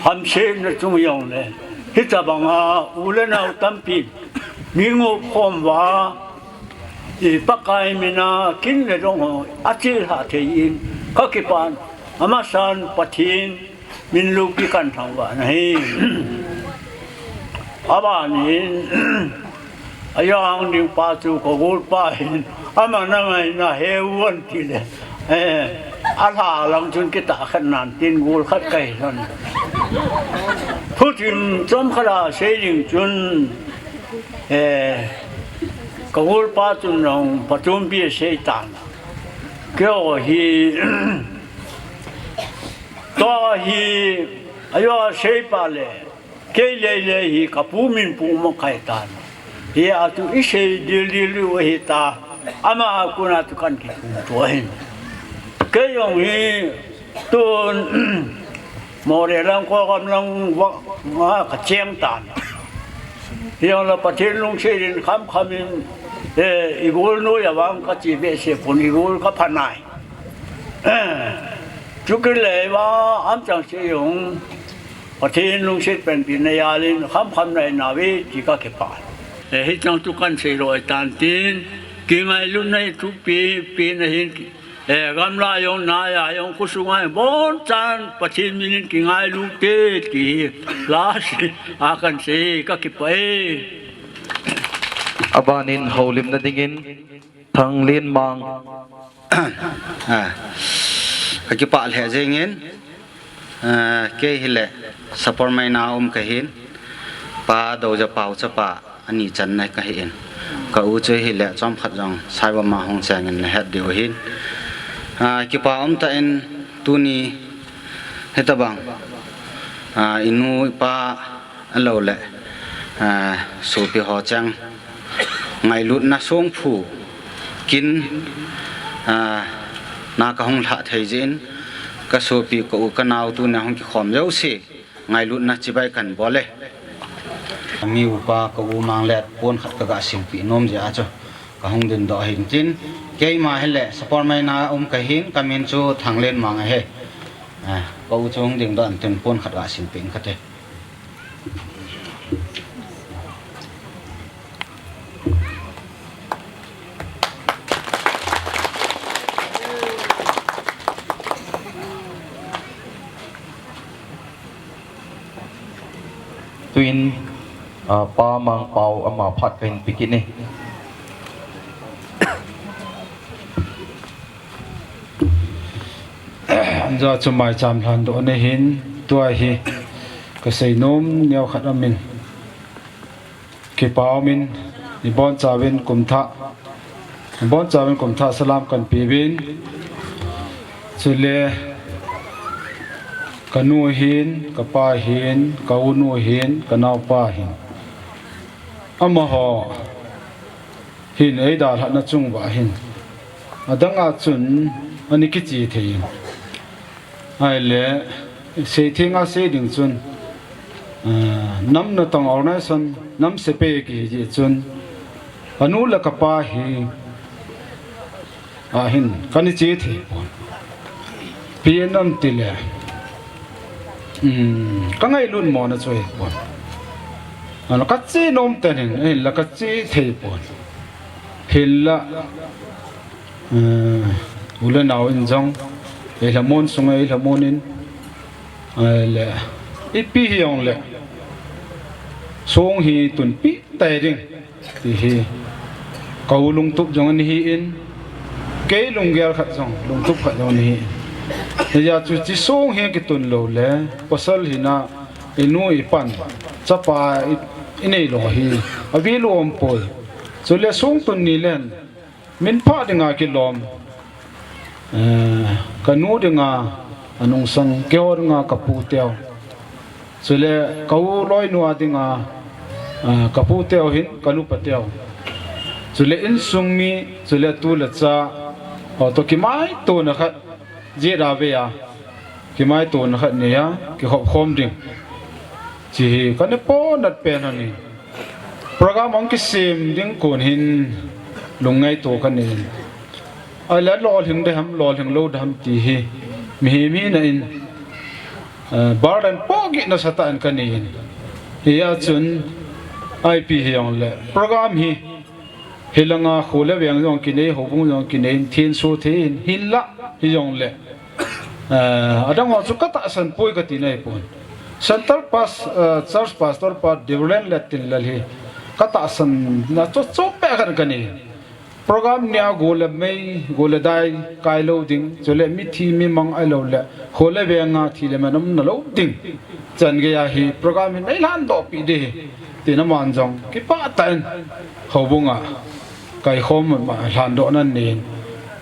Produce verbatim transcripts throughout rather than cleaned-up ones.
Hamsetna chung jong le, hitabanga u le nao tampi mi ngop khom uva, i Pakai mina kin le dong ho achilhah thei in, kakipah in, amasan Pathen min loupi kathangvah nahi. Abanin, ajang ding pa chu ka golpa hin, ama na ngaina he u an ti le, eh, alha lang chun kitah khat nan tin gol khat kahi lhon. Thuthim chomkhat a sei ding chun, eh, ka golpa chun jong Pathumpi asei tan. Keiho hi, tua hi, ajou a seipa le, kei lele hi ka pu min pu ma kai tan. Hia chu i sei dildil u hita. Ama a kona chu kan kikum to hin. Kei jong hi tun Moreh lang Kogam lang vah a ka cheng tan. Hijong le Pathen lungset in khamkham in, eh, i gol noiya vang ka chi behseh pon, i gol ka phanai. Eh, chu kile uva, amchang se jong Pathen lungset panpina jal in khamkham nai nauve ti kakipah. Eh, hichang chu kan sei loi tan tin, kingailutna hi thupi, pi na hin, eh, gamla jong naiya jong khosung a jong abonchan Pathen min in kingailut e ti hi last a kan sei, kakipah e. Abanin houlimna dingin Thanglenmang. Ah, kakipah lheh jengin, ah, kei hile Sapormeina um kahin, Pa Doja Pau chapa ani channa kahin. Ka u chu hile chomkhat jong Saiboma hung chengin nahet diu ahin. Ah, kipa umtah in tuni hitabang, ah, i nu i pa ahilou le, ah, sopi ho cheng ngailutna songphu kin, ah, na kahung lhah thei jeh in ka sopi ka u ka nao tuna hung kikhom jouse ngailutna chibai kan bol e. Ami upa ka u Manglet pon khat kaga silpeh nom jeh a chu kahung dingdoh ahin tin, keima hile Sapormeina um kahin, kamin chu Thanglenmang ahi. Ah, ka u chu hung dingdoh in tin pon khat ga silpeh in kate. Tuin, ah, Pa Mangpau ama phat kahin pe kit e. Anjo chu maicham lhandoh nahin, tua hi kasei nom neo khat amin. Kipa umin, ibonchauvin kumthah, ibonchauvin kumthah salam kan peuvin. Chule, kanu hin, kapa hin, ka unu hin, kanaopa hin. Amaho hin eidalhahna chung uva hin, adang a chun ani kiche thei in. Ahile, seitheng a sei ding chun, ah, nam natong organization, nam sepai kihi jeh chun, kanu le kapa hi, ahin, kani che thei pon. Ipi jeh ham itile, um, ka ngailut mona chu ahipon. Ahile kache nom tah in, ahinla kache thei pon. Hinla, eh, u le nao in jong, eilhamon sunga eilhamon in, ahile, ipi hijongle, song hi tunpi tei ding. Ti hi, ka u lungtup jong ana hi in, kei lunggel khat jong, lungtup khat jong ana hi in. Hijeh chun hiche song hi kitun lou le, pasal hina, i nu i pan, chapa i, i nei lou hi, avel u um poi. Chule song tun ni len, min phah dinga kilom. Eh, ka nu dinga, anungsang, keiho dinga ka pu teu. Chule ka u loinu a dinga, ah, ka pu teu hin, ka nupa teu. Chule insung mi, chule tu le cha, ho toh kimaitona khat, jeh a vei a, kimaitona khat nei a, kikhop khom ding. Hiche hi, ka nepo nat pen ahi. Program ahung kisem ding kon hin, lungngaito ka nei. Ahile lolhing ding ham, lolhing lou ding ham ti hi, mihem hina in, eh, burden pohgih nasatah in kanei in. Hia chun, ipi hijongle, program hi, hilanga kho le veng jong kinei, houbung jong kinei, thenso thei in, hinlah, hijongle. Eh, adang ho chu katahsan poi kati nahipon. Central Pas-, eh, Church Pastor pa Reverend Lettinlal hi, katahsan na chu chu pe khan kanei. Program nia go le mei, go le dai, kai lou ding, chule mithi mimang ahilou le, kho le venga thi le man umna lou ding. Chan geiya hi program hi nei lhandoh pi ding, tin aman jong, kipah tah in, houbunga, kaikhom ma lhandoh nan nin.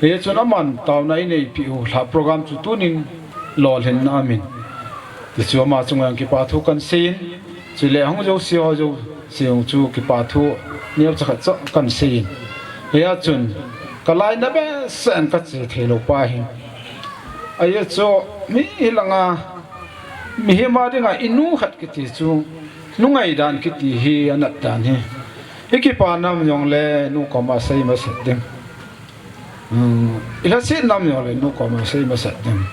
Hichun aman taona inei pi u lha program chu tunin lolhin na amin. Tichu ama chunga kipathu kansei in, chule hung jouse ho jouse jong chu kipathu neocha khat chu kansei in. Hia chun, kalainat behseh in kache thei lou pa hin. Ajeh chu, mi hilanga, mihem a dinga inu khat kiti chu, nu ngaidan kiti hi anat dan hi. Ikipa nam jongle nu koma sei masat ding. Hmm, ilhaset nam jongle nu koma sei masat ding.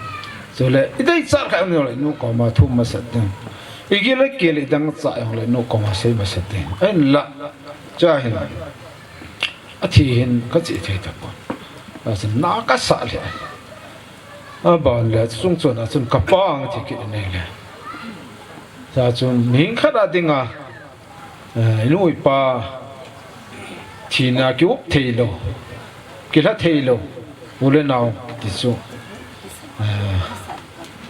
Chule, ideichat khat jongle nu koma thum masat ding. Igil le kil idang cha jongle nu koma sei masat ding. Ahinla, cha hin, athi hin kache thei tapon. Asin na kasa le. Aban le, chung chun achun kapa ang thi kit nei le. Cha chun, mihing khat a dinga, Eh, inu ipa thina kiup thei lou, kilha thei lou, u le nao ti chu, eh,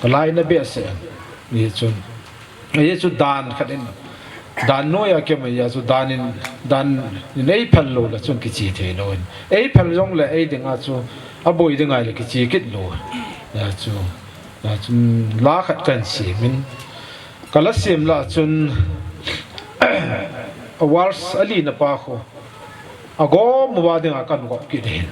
kalainat behseh in, hichun, hichu dan khat in, dan noiya kemaiya chu dan in, dan in eiphal lou le chun kiche thei lou in, eiphal jongle ei dinga chu, aboi dinga le kiche kit lou, hichu, hichun la khat kansei in, Kala sem lah chun, a verse ali na pa khu, agom uva dinga kan gop kit in.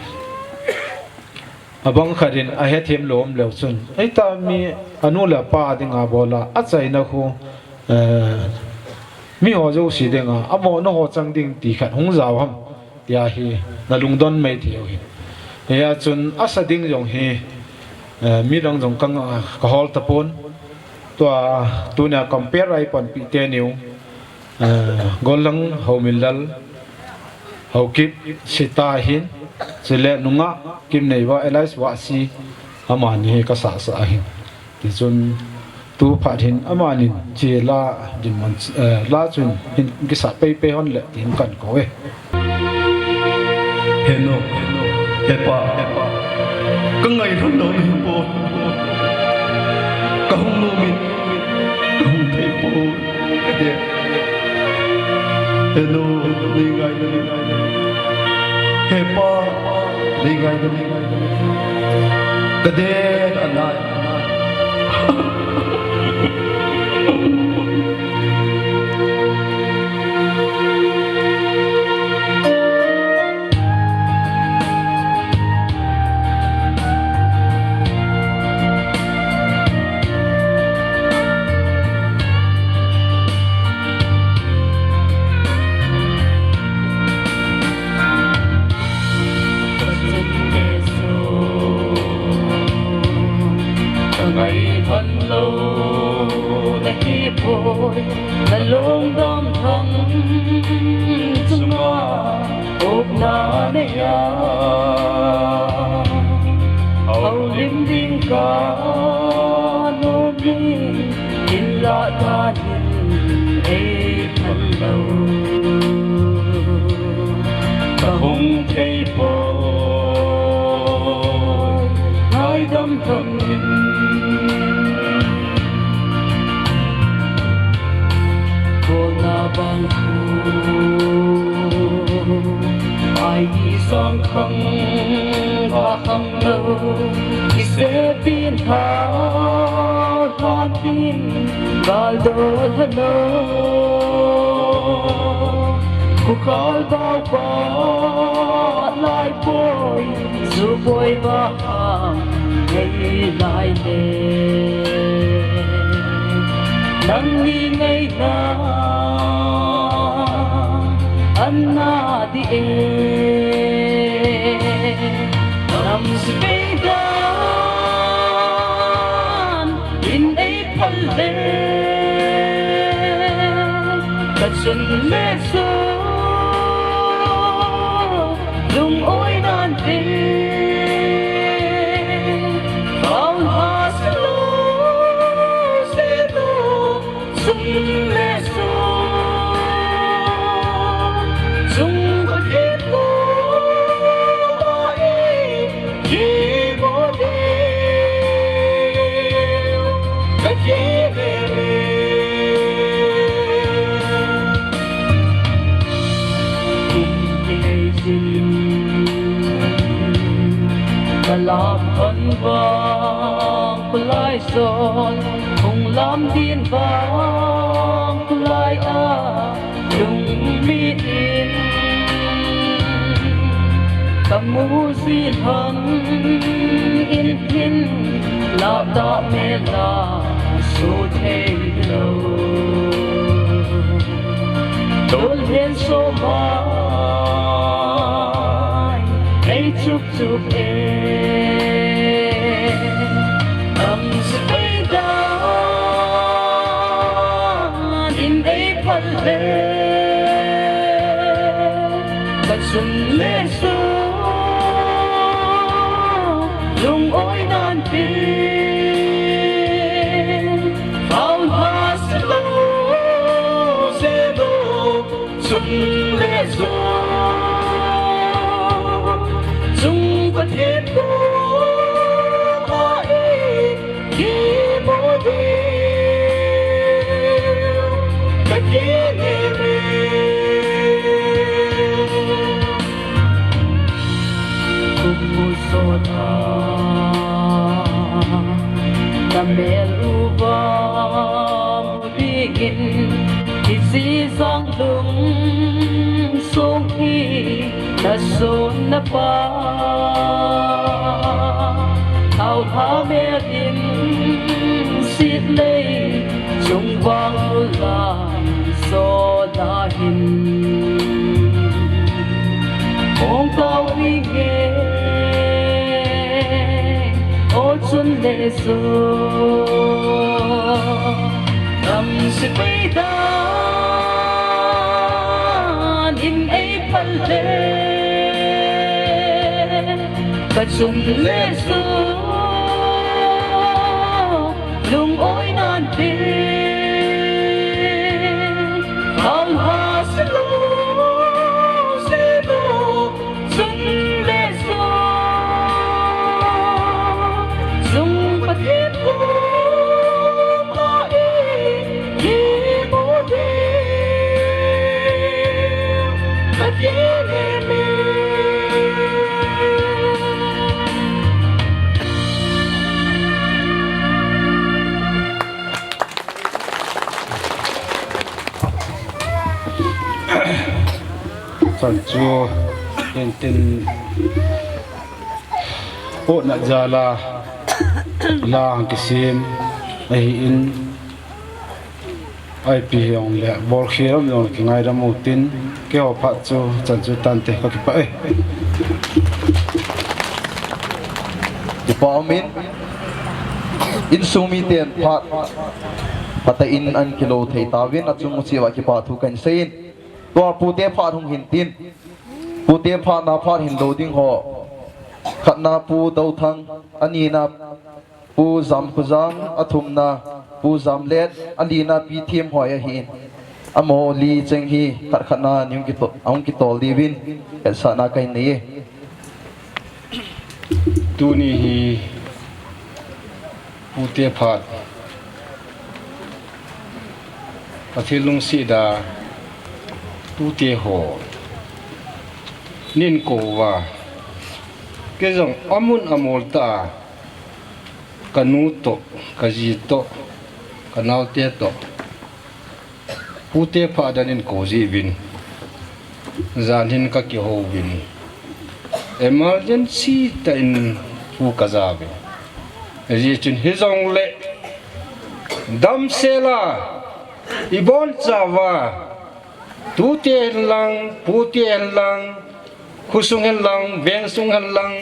Abang khat in ahethem lou um leu chun, eita mi anu le apa dinga bola, achaina khu, eh, mi ho jouse dinga, amo na ho chang ding ti khat hung jao ham. Tia hi, na lungdon mai thei u hi. Hia chun asa ding jong hi, eh, midang jong ka, ka hol tapon. Tua, tunia compare a eipanpi teni u, eh, Gollang Houminlal, Haokip, Sita hin, chule nungah, Kimneiva, Elias Vahsi, amani hi ka sasa ahin. Tichun, tu phat hin amanin che la dinmun, eh, la chun hin kisah peipei hon le tin kan kou e. He nu, he pa, ka ngai lhon lou nahi poi. Ka hung nom in, ka hung thei poi. Ka ti. He nu, nei ngai, nei ngai. He pa, nei ngai, nei ngai. Ka den anai. Ka ngai lhon lou nahi poi, na lungdam thang chunga upna neiya. Houlim ding ka nom in, hinlah dan in ei phan lou. Ka hung thei poi, ngaidam thang in. Kolna bang khu, ai i sang khang, kha khang lou, i se pin tha, phan pin, gal do tha lou. Khu kal bau pa, lai poi, zu poi ba. Ngai lai le, nangni ngaina, anna di e, nam si pei dan, in ei phal Sun le sun, lung oi nan te, kau ha silo se to, sun le sun, sun ka ke ko ba e, ki mo de, ka ke le le. Kum ki ei sin, ka lam on bang, kulai son, kung lam din bang, kulai a, lung mi in, ka mu si hang in hin, la ta me la, su thei lo. Dol hen so mai, ei chup chup e. Ang si pei dan in ei phal le. Ka sun le su, lung oi nan pin. Kau ha silo se do, sum le su, sum Pathen ko ma e, ki mo de, ka ki ne me. Kum mu sot a, na mel uva mu dingin, hiche sang lungsung hi na son na pa. Thao tha mel in sit lei, chung vang u lang so na hin. Hong tao i nge, o chun le so. Nam si pei dan in ei phal le. Ka chun le so. Lung oi nan te, hal ha silo, silo, sum le so, sum Pathen ko ma e, ki mo de, Pathen e me. Chan chu, tin tin, pot na jala, lang kisim, ahi in, ai pi hiong le, bol khi ram jong ki ngai ram u tin, keiho phat chu, chan chu tan te, ka kipa e. Kipa um in, insung mi ten phat, phat a in an kilo thei tauvin, achung u chiva kipa thu kan sei in. Tua pute phat hung hin tin. Pute phat na phat hin lo ding ho. Khatna Pu Dothang, anina Pu Jamkhojang, athumna Pu Jamlet, alina Pi Themhoi ahi in. Amaho li cheng hi khat khatna ni hung kitol, hung kitol diuvin, etsahna kahin nei e. Tuni hi pute phat, Pathen lungset a pute ho nin kou va, kei jong amun amol tah a, ka nu toh, ka ji toh, ka naote toh, pute phat dan in kou jiuvin. Jan hin ka kihou uvin. Emergency tah in pu ka ja uvin. Ajeh chun hijongle damsel a i bonchauva, tute hen lang, pute hen lang, khosung hen lang, vengsung hen lang,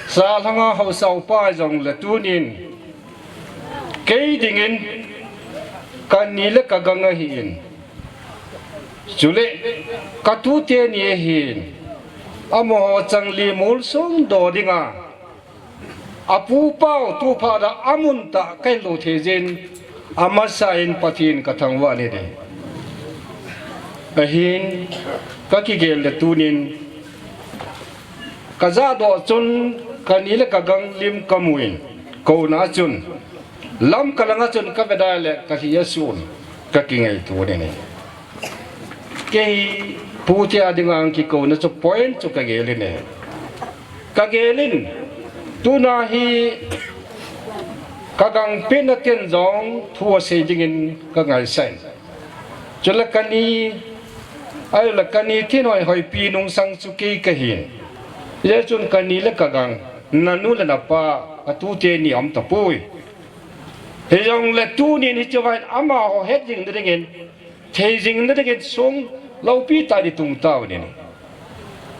sa lhanga haosa upa jongle tunin kei dingin ka ni le ka gang ahi in. Chule, ka tute ni ahin, amaho changli mol song do dinga, apu pau tu pha da amun ta kai lo thei jin, amasa in Pathen ka thangvah ni de. Ahin, ka kigel le tunin, ka ja do chun, ka ni le ka gang lim ka muin, ko na chun, lam ka langa chun ka vedai le ka hi a sun, ka kingai tu ni ni. Kei hi pute a dinga ang kikouna chu point chu ka gelin e. Ka gelin, tuna hi ka gangpina ten jong thu asei dingin ka ngaisah in. Chule ka ni, ahile ka ni thinhoi hoipi nungsang chu kei ka hin. Hijeh chun ka ni le ka gang, na nu le na pa, ka tute ni aum tapoi. Hijongle tunin hiche vang amaho het jing dingin, thei jing dingin sung loupi tah in i tung tau ni.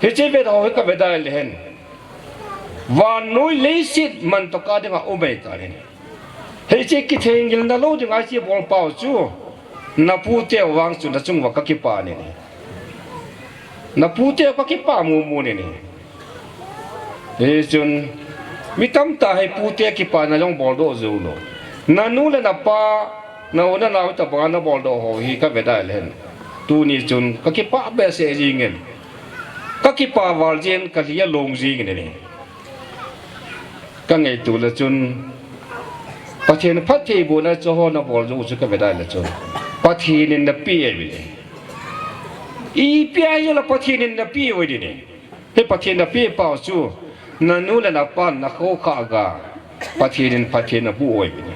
Hiche vet ho hi ka vedai le hen, vannoi leiset man toh ka dinga um ei ta ni. Hiche kithei ngilna lou dinga hiche bol pau chu, na pute vang chu na chung uva ka kipah ni. Na pute ka kipah mumu ni ni. Hichun, mi tamtah hi pute kipana jong boldoh jou lou. Na nu le na pa, na u na nao tabanga na boldoh ho hi ka vedai le hen, tuni chun ka kipah behseh jingin, ka kipah val jin, ka lhi along jingin ni. Ka ngaito le chun, Pathen phattheibohna chu ho na bol jou chu ka vedai le chun, Pathen in na pe e. Ipi a hi la Pathen in na pe e di ni. Hi Pathen na pe pau chu, na nu le na pan na kho kha ga, Pathen in phatthei na bu oi ni.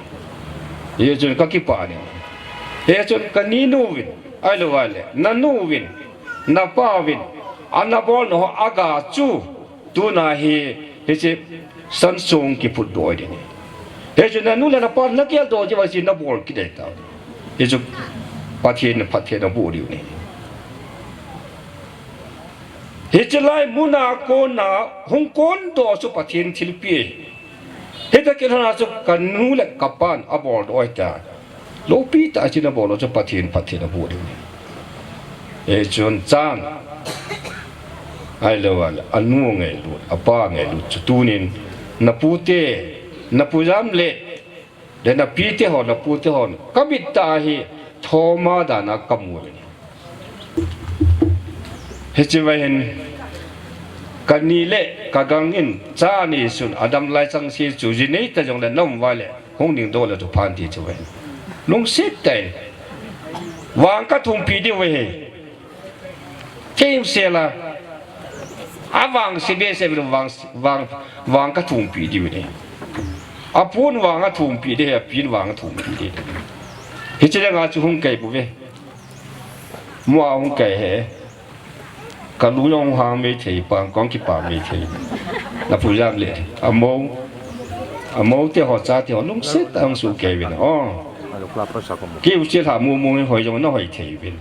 Hichun ka kipah ni. Hichun ka ni nu vin, ahilou le, na nu vin, na pa vin, ana bolna ho a ga chu, tuna hi, hiche san sung kiphut doh di ni. Hichun na nu le na pa na geldoh ji va si na bol kit dei ta. Hichu Pathen phatthei na bu di ni. Hiche lai muna kona hung kondoh chu Pathen thilpi. Hita kilhona chu ka nu le ka pan aboldoh ta. Loupi tah a chun abol chu Pathen phatthei na bu ding. Hichun chan. Ahilou le, anu ngailut, apa ngailut chu tunin, na pute, na pu jam le, le na pite ho, na pute ho, ka mit tah a hi thoma dan a ka mu. Hiche va hin, ka ni le ka gang in, cha ni sun, adam lai chang si chu, ji nei ta jong le, na um va le, hung ding doh le tu phan ti chu va hin. Lungset tah in. Vang ka thumpi diu va hi. Thim sela. Avang si be se vang, vang, vang ka thumpi diu ni. Apun vang a thumpi di, apin vang a thumpi di. Hiche le nga chu hung kai bu ve. Mua hung kai he. Ka lu jong hang mei thei, pang kong kipah mei thei. Na pu jam le. Amo. Amo te ho cha te ho lungset tah a hung su kai vin. Oh. Kiu che lha mu mu hoi jong na hoi thei vin.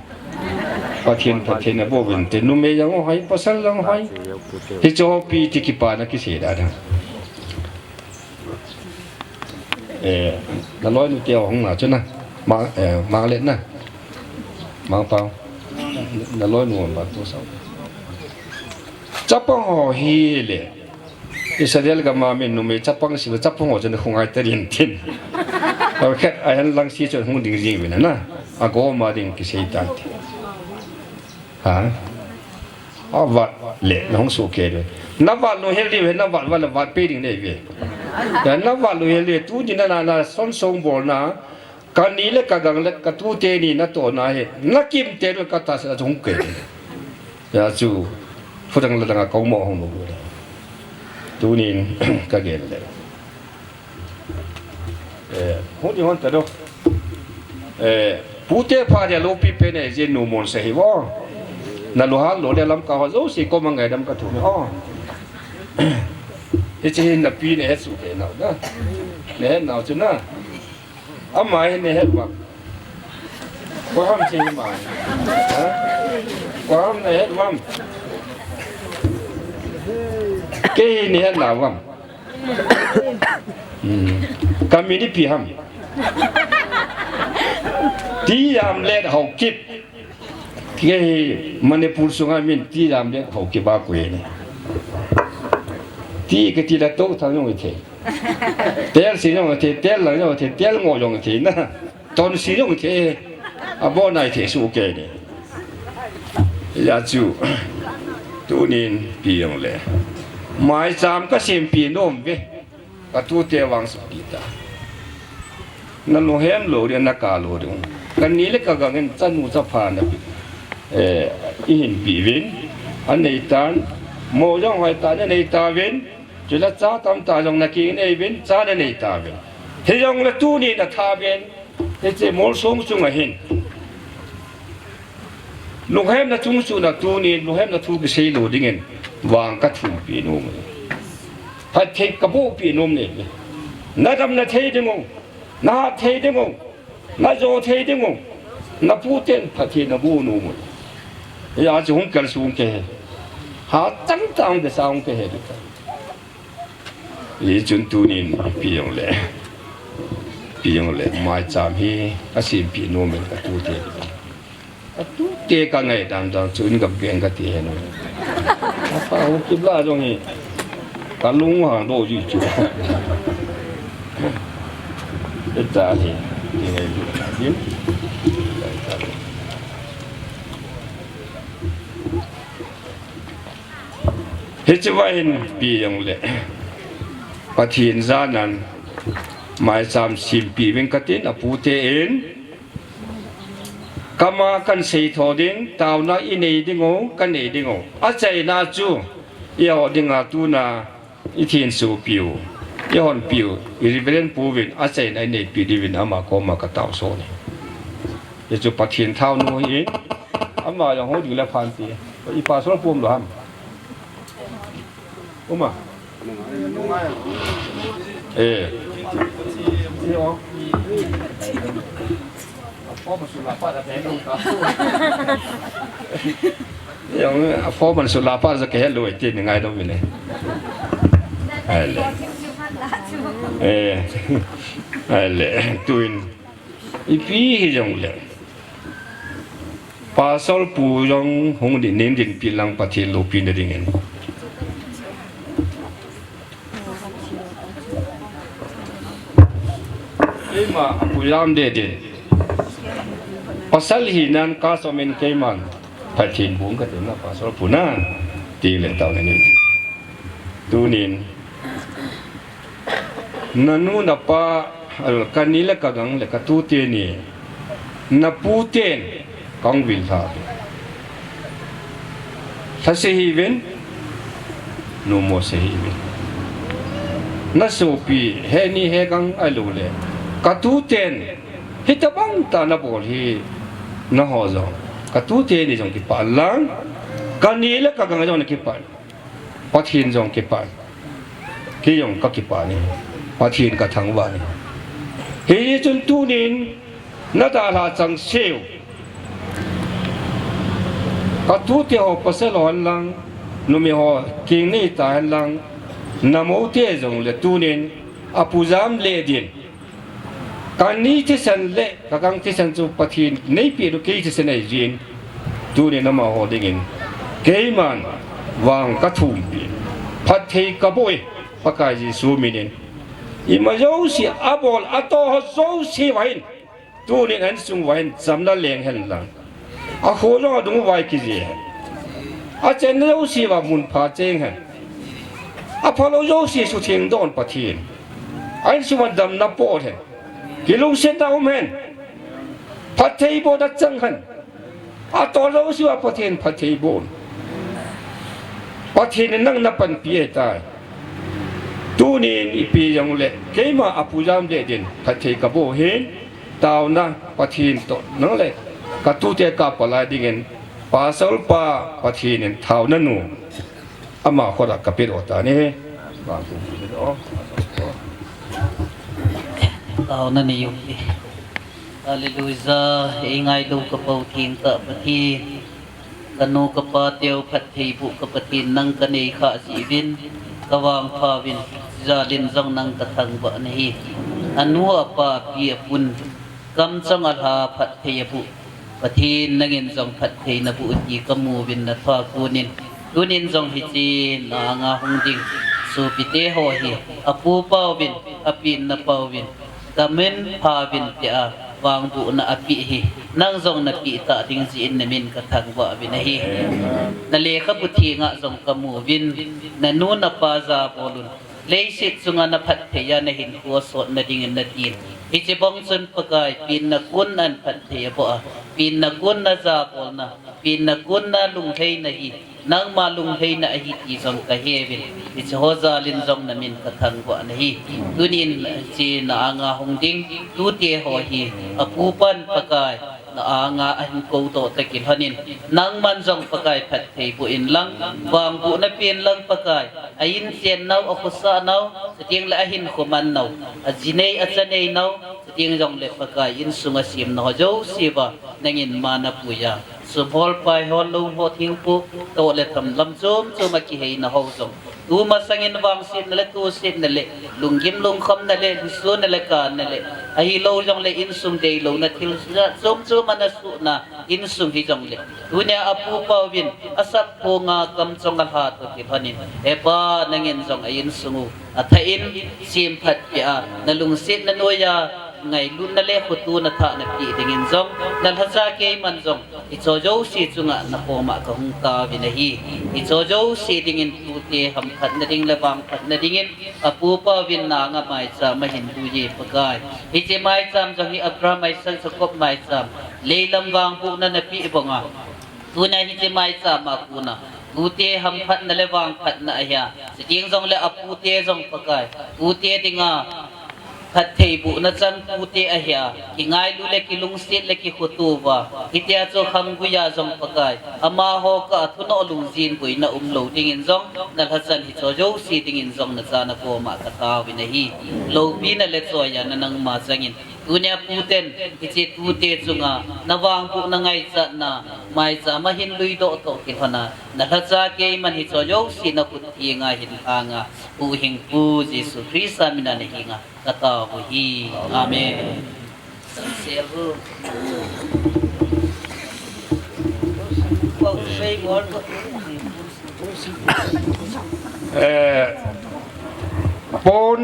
Pathen, Pathen na bo vin te numei jong hoi, pasal jong hoi. Hiche ho pi ti kipana kisei da da. Eh, na loinu te hung na chu na. Ma, eh, ma le na. Ma pau. Na loinu ma tu sao. Chapang ho hi le. Israel gam a min numei chapang si chapang ho chu na hung ai ta din tin. Aw khat a hen lang si chu hung ding jing vin na. Ago ma ding kisei ta ti. Ha? Avat le, na hung su ke le. Na vat lu hel di ve, na vat vat le vat pe ding le ve. Ya na vat lu hel di, tu ni na na, na son song bol na, ka ni le ka gang le, ka tu te ni na to na he, na kim te le ka ta sa hung ke le. Ya chu, fu dang la dang a kong mo hung lu le. Tu ni ka gel le. Eh, hung ding hon ta do. Eh, pute pha dia lopi pen e je nu mon se hi vo. Na lu hal lo le lam ka ho jo si ko mang ngai dam ka thu ni. Oh. Hiche hin na pi ne het su ke nau na. Ne het nau chu na. Ama hi ne het va. Ko ham si ma. Ha? Ko ham ne het va. Kei hi ne het na va. Hmm. Ka min ipi ham. Tijamlet Haokip. Kei hi Manipur sunga min ti jam le ho kiba koi ni. Ti kati la to thang jong thei. Tel si jong thei, tel lang jong thei, tel ngo jong thei na. Ton si jong thei. Abo nai thei su kei ni. Hijeh chun tunin pi jong le. Maicham ka sempeh nom ve. Ka tute vang sempeh ta. Na lunghem lou ding, na kah lou ding. Ka ni le ka gang in chanu chapha na pi. Eh, i hin pi vin. Anei tan. Mo jong hoi tan anei ta vin. Chule cha tamtah jong na kinei vin, cha na nei ta vin. Hijong le tuni na tha vin. Hiche molsom chunga hin. Lunghemna chungchon a tunin, lunghemna thu kisei lou dingin, vang ka thumpi nom e. Phatthei ka bohpi nom e. Na damna thei ding u, na hat thei ding u, na jo thei ding u, na puten phatthei na boh nom e. Hijeh chun hung kalsong kei e. Hat tangtang besa hung kei e. Hichun tunin pi jong le, pi jong le, maicham hi ka sempeh nom e ka tute. Ka tute ka ngaidan dan chu in ka beng ka ti hen. Apa ho kibla jong hi ka lung hang doh ji chu. Eta hi, ti ngai ji. Hiche va hin pi jong le Pathen janan maicham sempeh ving katin, apute in kama kan sei tho ding, taona i nei ding u, ka nei ding u. Achaina chu i ho dinga tuna i thensopiu, i honpiu, i Reverend Pu vin achaina i neipi diuvin ama koma ka taoso ni. Hichu Pathen thaonu hi, ama jong ho ding le phan ti. I pastor pum lo ham. Uma. Eh. Jong a form an sula pa ja ke hello ti ni ngai dong vin e. Ahile. Eh. Ahile. Tuin. Ipi hijong le. Pastor pu jong hung din nin dinpi lang Pathen loupina dingin. Keima apu jam de din. Pasal hinan kasomin keiman Pathen bung katin na pasal puna ti le tao ni. Tunin nanu napa, ka ni le ka gang le ka tute ni. Na puten kong vil lha. Lhase hih uvin, numo se hih uvin. Na sopi, he ni he gang ahilouleh ka tuten, hitabang tah na bol hi, nangho jong, ka tute ni jong kipah lang, ka ni le ka gang jong na kipah. Pathen jong kipah. Kei jong ka kipah ni. Pathen ka thangvah ni. Hichun tunin na dalha chang seh u. Ka tute ho pasal ho hen lang, numei ho keng nei ta hen lang, na moute jong le tunin apu jam le din. Ka ni thisan le ka gang thisan chu Pathen neipi nu kei thisan ahi jin. Tunin amaho dingin keiman vang ka thumpi. Phatthei ka boh e, Pakai Jesu minin. Ima jouse abol atoh ho jouse vahin. Tunin insung vahin chamna leng hen lang. Akho jong adung vai kije hen. Achenna jouse va mun pha cheng hen. Aphalou jouse sutheng don Pathen. Insung van damna pot hen. Kilungsetna um hen. Phatthei bohna chang hen. Atoh jouse va Pathen phatthei boh. Pathen in nang na panpi ahitai. Tunin ipi jong le keima apu jam le din phatthei ka boh hin. Taona Pathen toh nang le ka tute ka palai dingin pasal pa Pathen in thaona nu ama khut a ka pedoh ta ni. Taona ni u. Hallelujah. Ei ngailou ka Pau thengtah Pathen. Ka nu ka pa teu phatthei boh ka Pathen nang ka nei khah jeh uvin, ka vangpha uvin, jal in jong nang ka thangvah nahi. Anu apa api apun, kamchang alha phatthei aboh. Pathen nangin jong phatthei naboh ti kamu uvin nathoa konin. Tunin jong hiche na anga hung ding sopite ho hi apupa uvin, apenna pa uvin, damin pha uvin tia vangbohna apeh hi nang jong napeh tah ding jeh in namin kathangvah uvin ahi. Nalekhabu thenga jong kamu uvin, nanu napa jabolun. Leiset chunga naphatthei a nahinkho asotna dingin natin. Hiche bang chun Pakai, penna kon a naphatthei aboh a, penna kon a najabolna, penna kon a nalunglhaina hi nangma lunglhaina ahi ti jong kaheuvin, hiche ho jalin jong namin kathangvah nahi. Tunin hiche na anga hung ding tute ho hi apupan Pakai na anga ahin koudoh tah kilhonin, nangman jong Pakai phatthei boh inlang, vangbohna pen lang Pakai, a inchen nau, akhosah nau, chuteng le ahinkho man nau, aji nei, acha nei nau, chuteng jongle Pakai insung asemna ho jouse uva nangin man napui a, sum hol, pai hol, lou hol, thingpu, toh le tham lam chom chom a kiheina ho jong, tumasangin vangsetna le tosetna le lunggim lungkhamna le lhasona le kana le, ahilou jongle insung deilouna thil jat chom chom a nasuhna insung hijongle, tunia apupa uvin asap ponga kamchong alha toh kilhonin, He Pa, nangin jong a insung u athah in semphat peh a, nalungsetna noiya ngailutna le khotona thah napeh dingin jong, nalhacha keiman jong hicheho jouse chunga nakoma kahung taovin ahi. Hicheho jouse dingin tute hamphatna ding le vangphatna dingin apupa uvin na anga maicham ahin lui e Pakai. Hiche maicham jong hi Abraham, Isaac, Jacob maicham, leilam vangbohna napeh banga, tunia hiche maicham a kona tute hamphatna le vangphatna ahia, chuteng jongle apute jong Pakai, tute dinga phatthei bohna chang tute ahia, kingailu le kilungset le kikhoto uva, hitia chu khanggui a jong Pakai, amaho kah a thunoh lungjin boina umlou dingin jong, nalhachan hicheho jouse dingin jong nacha nakoma kataovin ahi. Loupina le choiyana nangma changin, tunia puten hiche tute chunga navangbohna ngaichatna maicham a hin luidoh toh kilhona, nalhacha keiman hicheho jouse nakhut henga hin lhanga, Pu Hingpu Jesu Christa mina nahenga katao u ahi. Amen. Eh, pon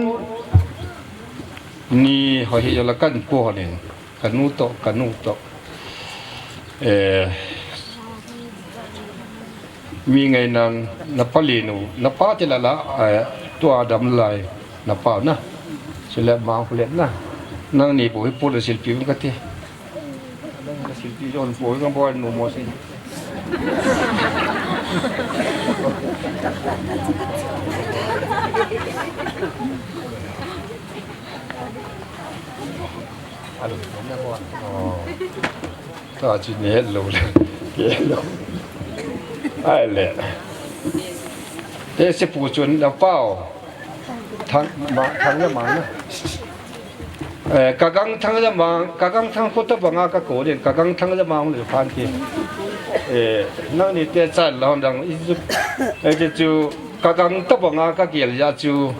ni ho hi jola kan pu honin, kanu toh, kanu toh. Eh, mi ngai nang napa lenu, napa te lala, eh, tua dam lai, napa na. Sile ma hulet na. Nangni bou hi pu le silpi un kati. Nang ka silpi jon pu ka boi nu mo si. Alo, na boi. Oh. Ta chi ne lo le. Ke lo. Ai le. Te se pu chun da pao. Thang ma, thang le ma na. Eh, ka gang thang le ma, ka gang thang ko ta banga ka ko den, ka gang thang le ma hung le phan ti. Eh, nangni te chan la hon dang i chu. Eh, chu chu ka gang ta banga ka gel ya chu.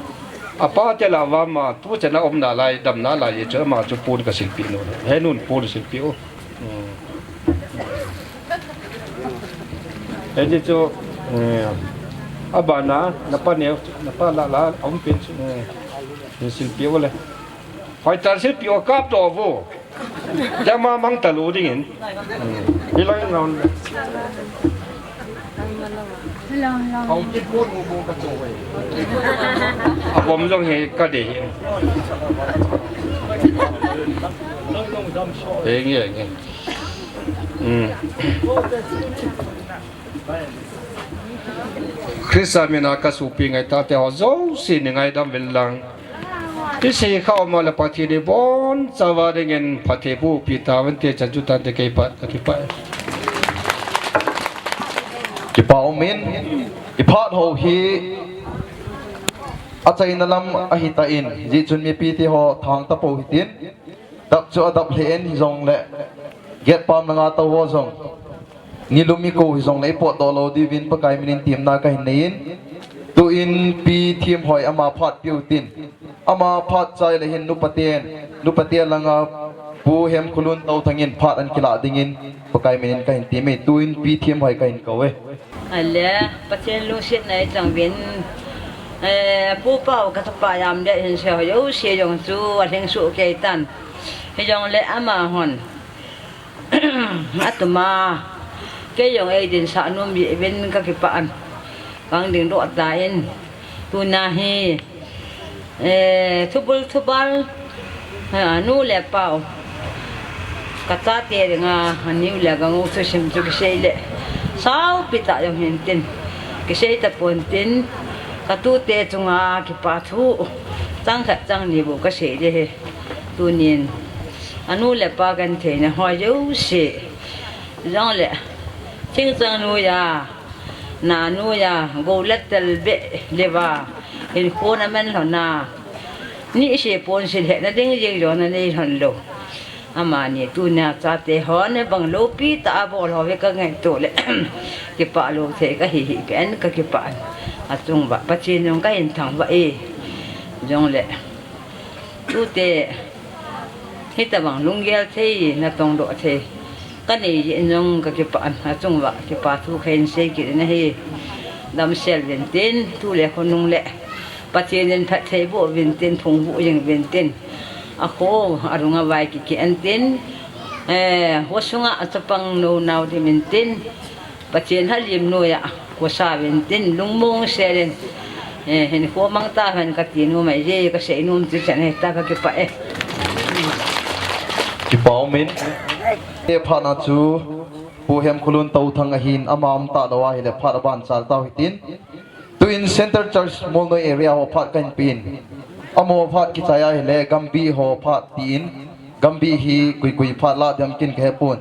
Apa te la va ma tu che na om na lai, dam na lai, chu ma chu pun ka silpi no. He nun pun silpi o. Hmm. Eti chu, eh, abana, napa neo, napa la, la, aum pen chu, eh, silpi o le. Hoi tan silpi o kap to vo. Jama mang ta lu dingin. Hmm. Bilai ngaun. Hello, hello. Abom jong he ka de. He nge, nge. Hmm. Christa mina ka sopi ngai tate ho jouse nei ngaidam uvin lang. Isei kha oma le Pathen in ibon chauva dingin phatthei boh pi tauvin te chan chu tante kei pat, ka kipah. Kipah umin, iphat ho hi achaina lam ahi tan, hijeh chun mipi te ho thang tapou hitin. Dap chu adap lheh in hijongle, gate pam langa tou ho jong, nilum ikou hijongle ipotdoh lou diuvin Pakai minin temna kahin neiyin. Tuin Pi Themhoi ama phat peh utin. Ama phat chai le hin nupa ten, nupa te langa Pu Hemkholun Touthang in phat ahin kilah dingin Pakai minin kahin teme, tuin Pi Themhoi kahin kou e. Ale, Pathen lungsetna ichang uvin, eh, Pu Pau kachapa jam le hinsei ho jouse jong chu alhingsoh kei tan. Hijongle amahon atuma kei jong eidinsah nom jeh uvin kakipah in, kahung dingdoh tan, tuna hi, eh, thubul thubal, eh, nu le pau, kachate dinga, anu le kangou thusim chu kisei le, saupi tah jong hintin, kisei tapon tin, katute chunga kipa thu chang khat chang ni bou kasei ding ahi. Tunin, anu le apa gentheina ho jouse, jongle, Thingchang noiya, Na noiya, gou le tel beh leuva, hinkho naman lhon a, nise ponsil hetna ding jeng jong nanei lhon lou. Amani tunia chate hon abang loupi tah a bol ho hi kangaito le, kipah lou thei kahi hih pen kakipah in, achung uva Pathen jong kahin thangvah e. Jongle, tute, hitabang lunggel thei, natong doh thei kanei jeh in jong kakipah in, achung uva kipa thu kahin sei kit in ahi. Damsel uvin tin, tu le khonung le Pathen in phatthei boh uvin tin, phung boh jing uvin tin, akho arung avai kikeh in tin, eh, khosunga chapang nou nao dimin tin, Pathen halim noiya khosa uvin tin, lungmong sel in, eh, hinkho mang tauhen kati nom ahi, kasei nom chu chan ahi, ta kakipah e. Kipa umin. Te phat na chu Pu Hemkholun Touthang ahin, ama um talou ahile phat aban chal tau hitin. Tuin Central Church Molnoi area ho phat kahin pen. Amaho phat kichai ahile Gambih ho phat tin, Gambih hi koi koi phat lah ding ham ken kahepon.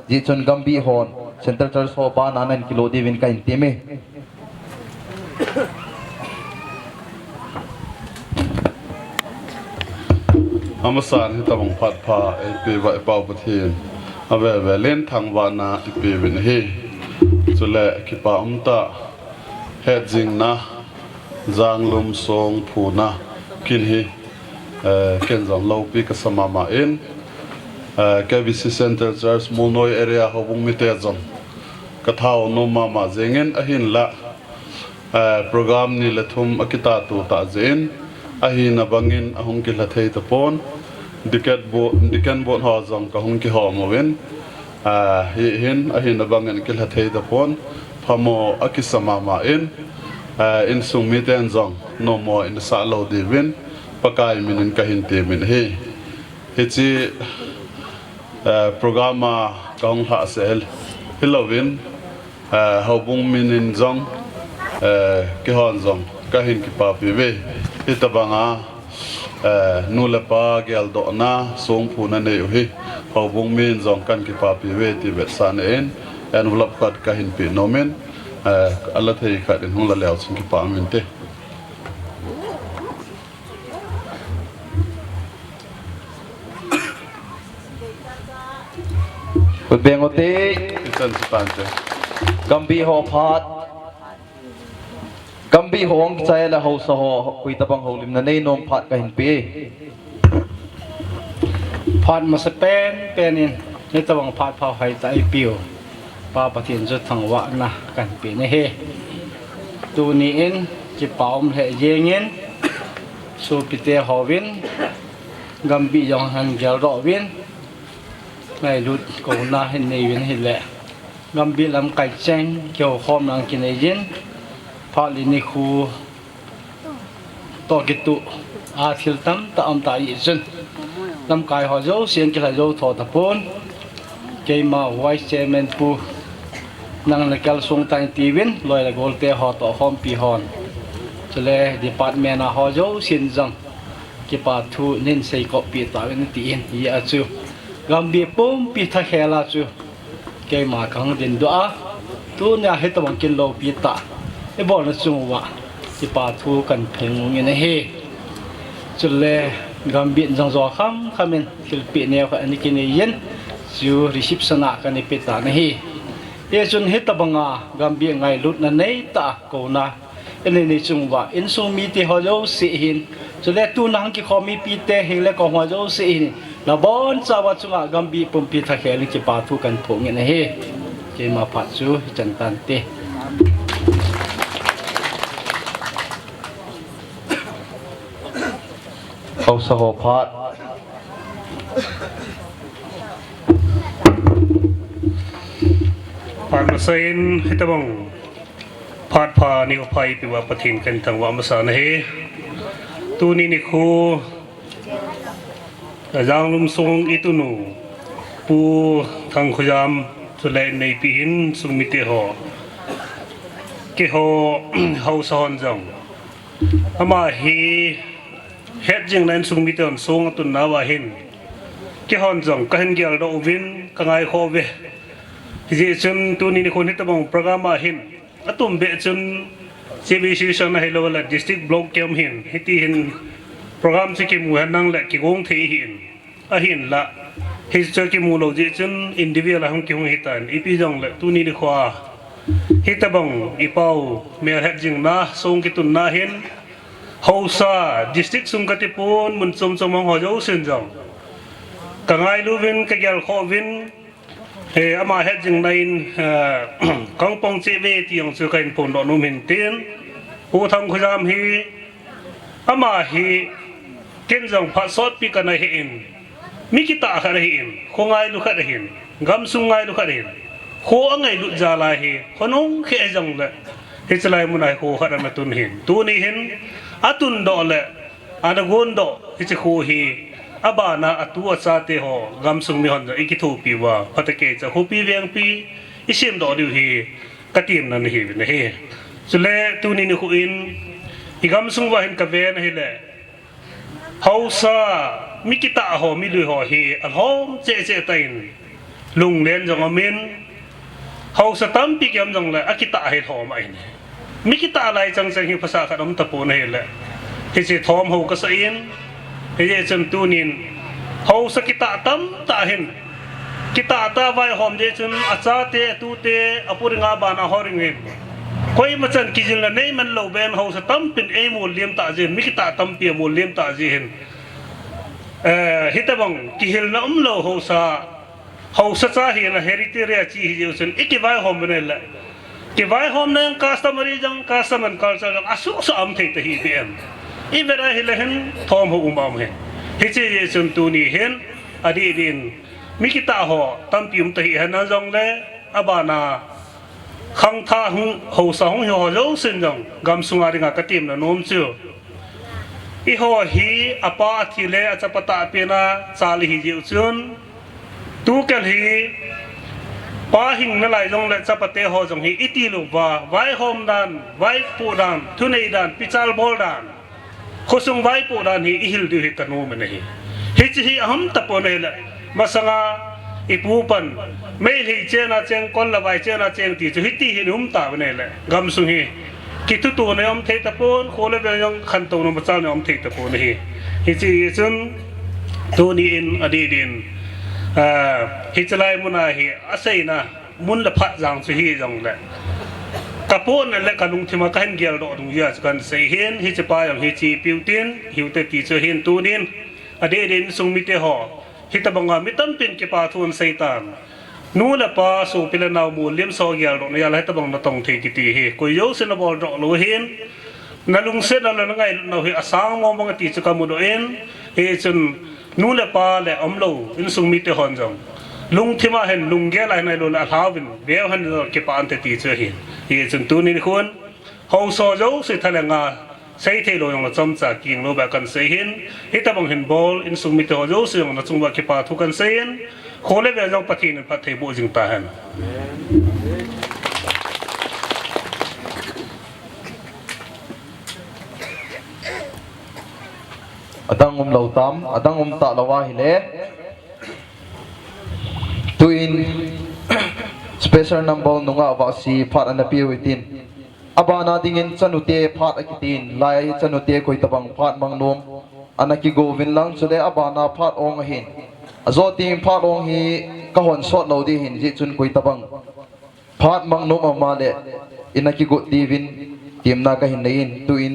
Hijeh chun Gambih hon Central Church ho bana nahin kilo diuvin kahin teme. Amasan hitabang phat pha eipeuva i Pau Pathen aveve len thangvahna ipeuvin ahi. Chule kipa umtah hetjingna, janglum songphuna kin hi, eh, ken jong loupi kasa mama in, eh, K B C Central Church Molnoi area houbung mite jong kathao nom mama jengin, ahinla, eh, program ni le thum akitatu tah jeh in, ahina bangin ahung kilha thei tapon, deacon board, deacon board ho jong kahung kihom uvin, ah, hihin ahina bangin kilha thei tapon, phamo akisa mama in, ah, insung miten jong nommo in asah lou diuvin Pakai minin kahin temin ahi. Hiche, eh, program a kahung lhahsah hel, hilouvin, eh, houbung minin jong, eh, keihon jong kahin kipapi uve. Hitabanga, eh, nu le pa geldohna songphuna nei u hi houbung min jong kahin kipapi uve ti vetsahna in envelope khat kahin pe nomin, eh, ala thei khat in hung la leu chun kipa umin te. Khut beng u te. Ichan chu tan te. Gambih ho phat. Gambih ho hung kichai le haosa ho koi tabang houlimna nei nom phat kahin pe. Phat masa pen pen in, hitabang phat pha hoitah eipeu Pa Pathen chu thangvahna kahin pe nahi. Tuni in kipa um lheh jengin, sopite hovin, Gambih jong ahin geldoh uvin, ngailut kouna ahin nei uvin ahile, Gambih lamkai cheng kihoukhomna ahin kinei jin, phat le nikho toh kituh a thil tamtah aum tai chun, lamkai ho jousen kilha jou tho tapon, keima Vice Chairman Pu Nanglekel Songtang tiuvin, loi le golte ho toh khompi hon, chule department a ho jousen jong kipa thu nei seikhompi tauvin tin, hijeh a chu Gambih pumpi thakhel a chu keima kahung dingdoh a, tunia hitabang kin loupi tah ibolna chung uva kipa thu kahin pheng uvin ahi. Chule Gambih jong jo kham kham in thilpeh neo khat ana kinei in, chu reception a kana pe tan ahi. Hichun hitabanga Gambih ngailutna neitah a kouna Ini ni chung uva insung mite ho jouse hin, chule tuna hung kikhom mipi te hile kong ho jouse hin, nabonchauva chunga gambih pumpi thakhel in kipa thu kahin phong in ahi. Keima phat chu hichan tante. Haosa ho phat. Phat masa in hitobang phat pha nikho pha eipeuva Pathen kahin thangvah masa in ahi. Tuni nikho Janglum sung itunu Pu Thangkhoijam chule neipi hin insung mite ho, keiho haosa hon jong, ama hi hetjingna insung mite hon song atun nauva hin, keihon jong kahin geldoh uvin kangaikhoh uve. Hijeh chun tuni nikho hitobang program a hin, atumbeh chun C B C sung ahilou le district block kiam hin, hiti hin program chu kimu henlang le kigong thei ahin, ahinla hichu kimu lou jeh chun individual a hung kihung hitan, ipi jongle tuni nikho hitobang ipao melhetjingna song kitunna hin, haosa district sung katipon mun chom chom a hung ho jousen jong kangailu uvin, kagelkhoh uvin, ama hetjingna in kahung pang cheh uve ti jong chu kahin phondoh nom in tin, Pu Thangkhoijam hi, ama hi ken jong phat sotpi kana he in, mi kitah khat ahin, kho ngailu khat ahin, gamsung ngailu khat ahin, kho angailut jal a hi khonung khe jongle hiche lai mun a hi kho khat ana tun ahin, tuni hin atundoh le ana gondoh hiche kho hi abana atu achate ho gamsung mihon jong ikithopi uva phatah keicha khopi vengpi isemdoh diu hi katemna ahiuvin ahi. Chule tuni nikho in igamsung uva hin kaven ahile, haosa mi kitah ho, mi lui ho hi alhom cheh cheh tan, lunglen jong umin, haosa tampi kiam jongle akitah hi lhom ahin, mi kitah lai chang chang hi phasah khat um tapon ahile, hiche thom ho kasah in, hijeh chun tunin haosa kitah tamtah hin, kitah tah vaihom jeh chun achate, atute, apu dinga bana ho dingin, koima chan kijilna neiman lou ben haosa tampin eimollim tah jeh, mi kitah tampi amollim tah jeh hin, hitobang kihilna umlou haosa, haosa cha hina hereditary a che hijeh chun ikivaihom uvin ahile, kivaihomna jong customary jong, custom and culture jong asuhsuh a um thei tahih pi em? Ivet a hile hin thom ho um a um ahin. Hiche jeh chun tuni hin adih dih in mi kitah ho tampi um tahih henlang jongle, abana khangthah hung, haosa hung hiho jousen jong gamsunga dinga katemna nom chu, eiho hi apa athi le achapa tahpena chal ihi jeh u chun, tukal hi pa hing nalai jongle chapate ho jong hi itilouva, vaihom dan, vaipoh dan, thunei dan, pichal bol dan, khosung vaipoh dan hi ihil diu hi kanom in ahi. Hiche hi ahum tapon ahile, masanga ipu pan, Meitei chena cheng, kol le vai chena cheng ti chu hiti hin um tauvin ahile, gamsung hi kithutona um thei tapon, kho le veng jong khantouna machal um thei tapon ahi. Hiche chun tuni in adih dih in, hiche lai muna hi aseina mun le phat jang chu hijongle, kapona le kalungthima kahin geldoh dungjuia chu kahin sei hin, hichepa jong hiche piu tin, hiute ti chu hin tunin, adih dih in insung mite ho, hitobanga mi tampin kipa thu aseitan, nu le pa, sopi le nao mollim so geldohna jal a hitobang natong thei kiti hi koi jousen abol doh lou hin, nalungsetna le nangailutnau hi asang mong mong e ti chu kamudoh in, hichun nu le pa le umlou insung mite hon jong lungthima hin, lunggel a hin ahiloule alhauvin veu hen, kipah inte ti chu ahi. Hichun tuni nikhon haosa jouse thalhenga seithei lou jongle chomcha kiging lou beh kahin sei hin, hitobang hin bol insung mite ho jouse jong nachunguva kipa thu kahin sei in, kho le veng jong Pathen in phatthei boh jing tahen. Adang umlou tam, adang um talou ahile, tuin special number nungah vahsi phat ana peuve tin, abana dingin chanute phat akitin, lai chanute koitobang phat mangnom ana kigouvin lang, chule abana phat ong ahin, ajoh ding phat ong hi kahon sot lou ding ahin, hijeh chun koitobang phat mangnom ama le ina kigot diuvin, Temna kahin nei in, tuin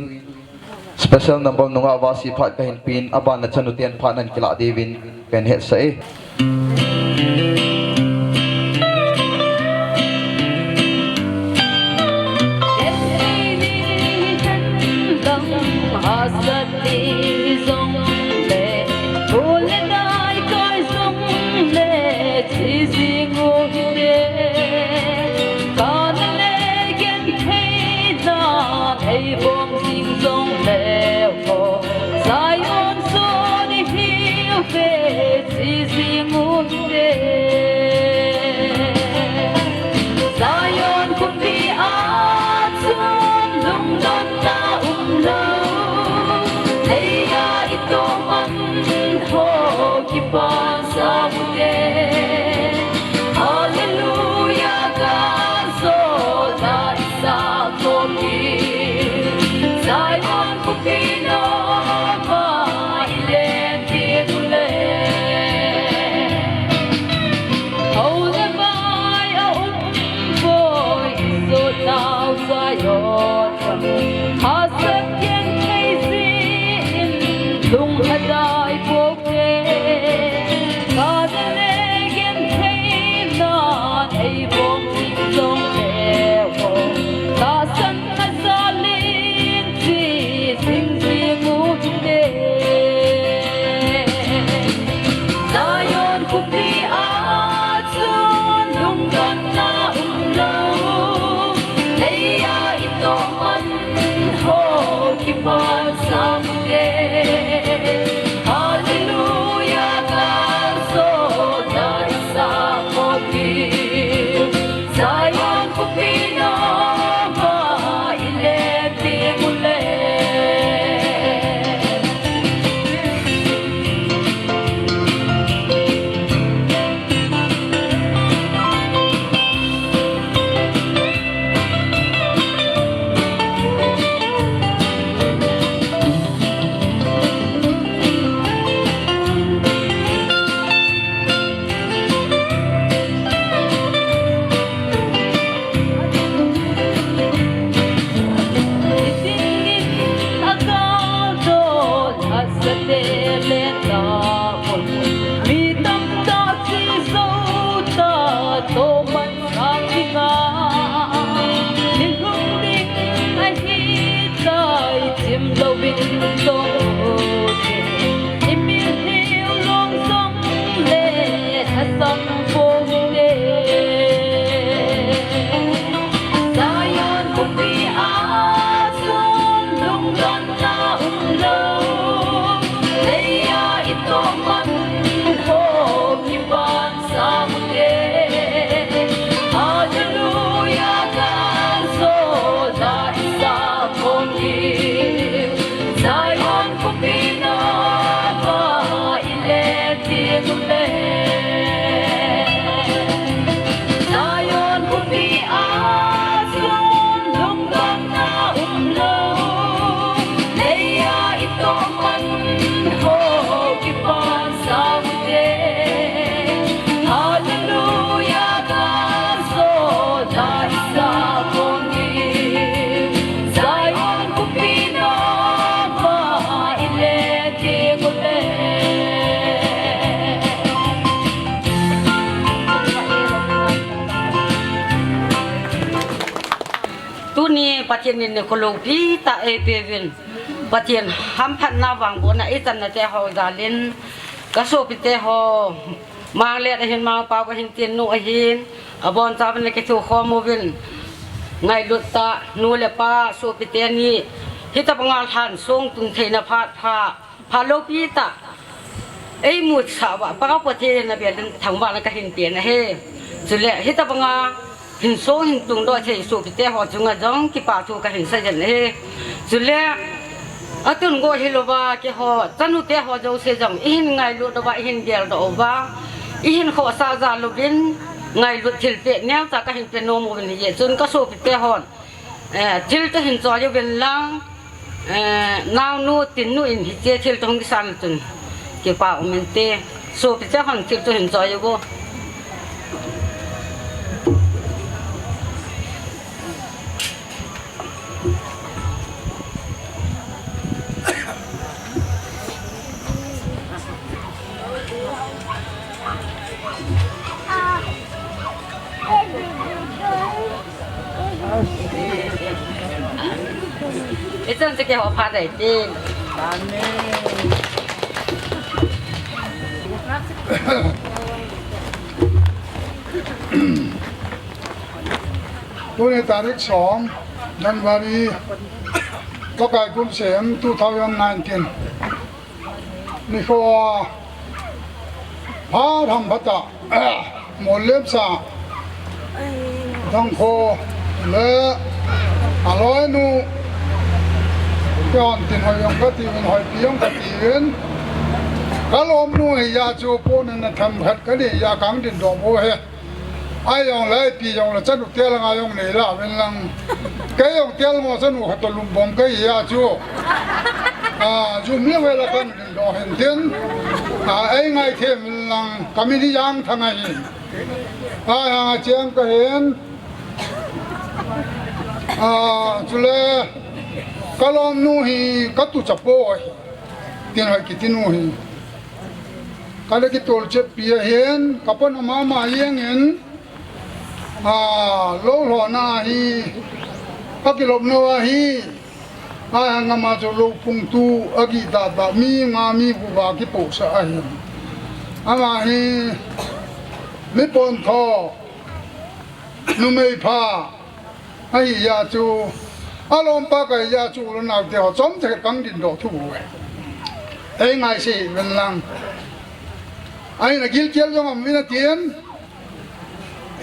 special number nungah vasi phat kahin pen, aban a chanu ten phat nan kilah diuvin kahin hetsah e. Zion sot i hiu ve, chi jing u hite. Zion khopia chun lungdonna umlou, leia i tohman ho kipa sa u hite. Hallelujah, ka so da isa ko ki. Zion khopina ma i le ti u le. Ho le vai a um poi i so tau Zion. Hasa kian thei si in lung hadai po. Hallelujah, ka so da isa ko ki. Zion khopina ma i le ti u le. Tuni Pathen in nikho loupi tah eipeuvin, Pathen hamphatna vangbohna ichanna te ho jal in, ka sopite ho, Manglet ahin, Mangpao ahin, Tinnu ahin, abonchauvin nakithokhom uvin, ngailut tah, nu le pa, sopite ni, hitobanga lhansong tun theina phat pha, phat loupi tah eimusah uva, Pa Pathen in abel in thangvahna kahin pen ahi. Chule hitobanga hinsong hin tungdoh thei sopite ho chunga jong kipa thu kahin seiyin ahi. Chule atun go hilouva, keiho chanute ho jouse jong ihin ngailut uva, ihin geldoh uva, ihin khohsah jal uvin, ngailut thilpeh neocha kahin pe nom uvin, hijeh chun ka sopite hon, eh, thil toh hin choi uvin lang, eh, naonu Tinnu in hiche thil toh hung kisan chun kipa um inte, sopite hon thil toh hin choi uvo. Ichan che ke ho pha dai tin. Tuni tarik som January, Pakai kum sem two thousand nineteen. Nikho pha tham phata, Molem sa, Thangkho le aloinu kihon tin hoi jong kati un, hoipi jong kati un. Kalomnu hi ja chu pon na tham khat kani ja kang din do bo he. Ai jong lai pi jong la chanu tel nga jong nei la ven lang. Kei jong tel ngo chanu khat to lum bom kei ja chu. A, jum le ve la kan din do hen tin. A, ei ngai them lang kami ni jang thang a hin. A, jang a chiang ka hen. A, chule kalomnu hi katu chapo hi. Tin hoi kiti nu hi. Ka le kitol chep pi a hin, ka pon ama ma jeng in, a, lo lo na hi, ka kilop no a hi, a, ngama chu lo pung tu, a ki ta ta, mi nga mi gu ga kipo sa a hin. Ama hi, mi pon tho, numei pha, Ahi ja chu, alompa ka ja chu, lo nau te ho chom te kang din do thu bu. Ei ngai si ven lang. Ai na gil kial jong am vin a tin.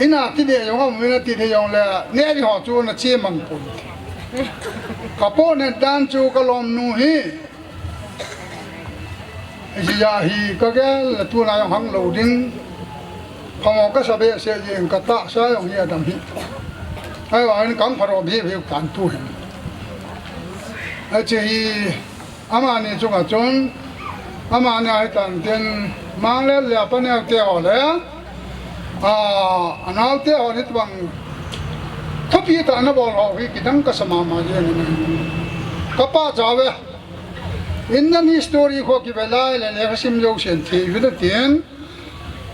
Ina ki ne jong am vin a tin he jong le, ne di ho chu na chi mang pun. Ka po ne dan chu kalomnu hi. Hiche ja hi ka gel le tuna jong hang lo ding. Phamo ka sa behseh jeng ka tahsa jong hi adam hi. Ahivangin kang pharo beh beh kan tu hin. Hiche hi amani chunga chun amani ahi tan tin Manglel le apaneo te ho le. A, anao te ho ni tobang thupi tah na bol ho hi kidang ka sa mama jeng in. Ka pachat ve. Indian history kho kive lai le lekha sim jousen thei uvin tin.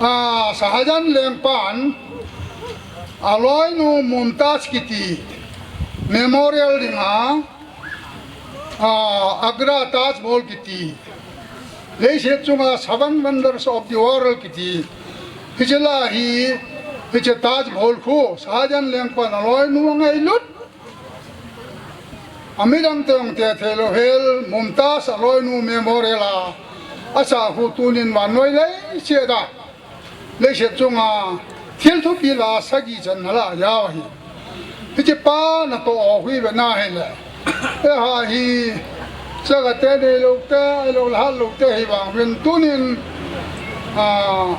A, Shah Jahan lengpan aloinu Mumtaz kiti memorial dinga, a, Agra Taj Mahal kiti. Leiset chunga Seven Wonders of the World kiti. Hiche la hi, hiche Taj Mahal khu, Shah Jahan lengpan aloinu angailut. Amidang teng te thei lou hel, Mumtaz aloinu memorial a, asah khu tunin vannoi leiset a. Leiset chunga thil thupi la sagi chan na la jao hi. Hiche pa natoh ho hi ve na hi le. E ha hi, sagi te nei lou te, ei lou la hat lou te hi vang vin tunin, a,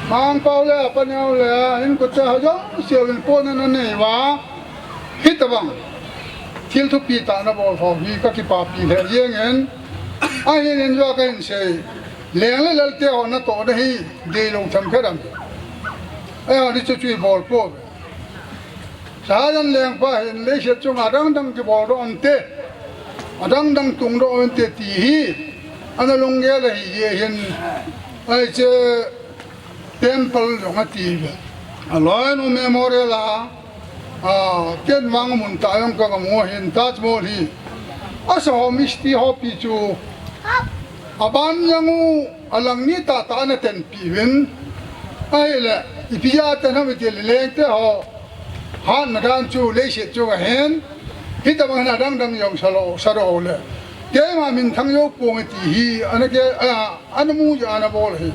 Mangpao le, apaneo le, inko te ho jong, siu in pon na nei va. Hitobang thil thupi tah na bol ho hi ka kipapi lheh jeng in, ahin in jua ka hin sei, leng le lal te ho natoh na hi, deilou themkhat am. Ahi, ni chu chu i bol pouve. Shah Jahan lengpa hin leiset chunga adang dang kibol doh um te, adang dang tung doh um te ti hi, ana lunggel ahi jeh hin, ahi che, Temple jong ati ve. Aloinu memorial a, a, ken vang mun tah jong ka, ka mu hin Taj Mahal hi. Asa ho misti ho pi chu. Aban jang u alang ni tah tah ana tenpi uvin. Ahile, ipi a ten ham iti le leng te ho. Hatna dan chu leiset chu ahin. Hitobang hin adang dang jong sa lou, sa lou le. Keima minthang jou pong iti hi, ana ke, a, Ana mu jeh a ana bol hi.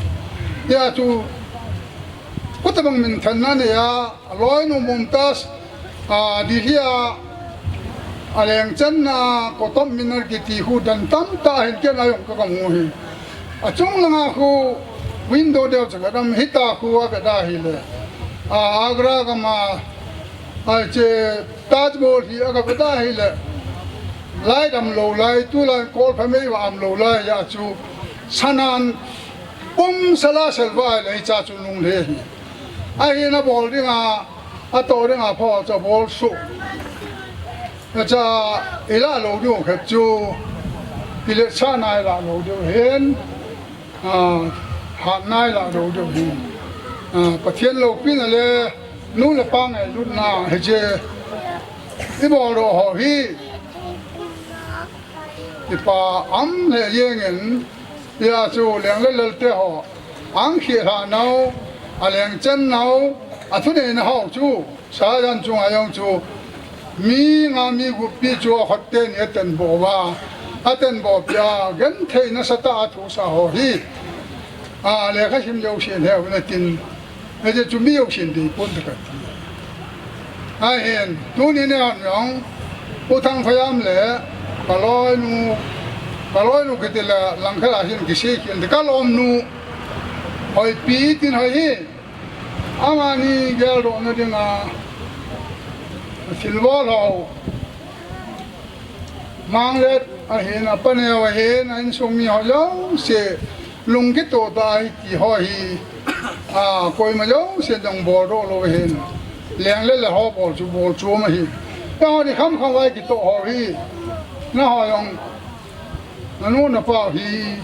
Hia chu, kutobang minthanna nei a, aloinu Mumtaz, a, Delhi a, aleng channa, Qutub Minar kiti khu dan tamtah hin ken a jong ka, ka mu hi. Achung langa khu window deu cha ka dam hita khu a ka da hi le. A, Agra gam a, a che Taj Mahal hi a ka da hi le. Lai dam lou lai, tulai kol pha mei va am lou lai a chu. Sanan pum sala selva le cha chu nung le hi. Ahi na bol dinga, ato dinga pho cha bol su. Acha ila lou diu khat chu. Ile sa nai la lou diu hin. A, hat nai la lou diu hin. A, Pathen loupina le nu le pa ngailutna hiche. I bol doh ho hi. Kipa um lheh jengin, hia chu Leng le Lal te ho, ang khel ha nau, a leng chen nau, a thuneina ho chu, Sajan chunga jong chu, mi nga mi gup pi chu a khut teni a tenboh uva, a tenboh pia, genthei nasatah a thu sa ho hi, a, lekha sim jousen he uvin tin, Hiche chu mi jousen deipon te kati. Ahin, tuni nei hon jong, U Thangkhoyam le, ka loinu, ka loinu kiti le, Langkhat a hin kisei kit in, ka lomnu, Hoipi tin hoi hi, amani geldohna dinga, thilbol ho, Manglet ahin, a paneo ahin, a insung mi ho jouse, lungkitoh tah ahi ti ho hi, a, koima jousen jong boldoh lou ahin. Leng le Lal ho bol chu, bol chu um ahi. Eiho ni khamkham vai kitoh ho hi. Nangho jong, nanu napa u hi.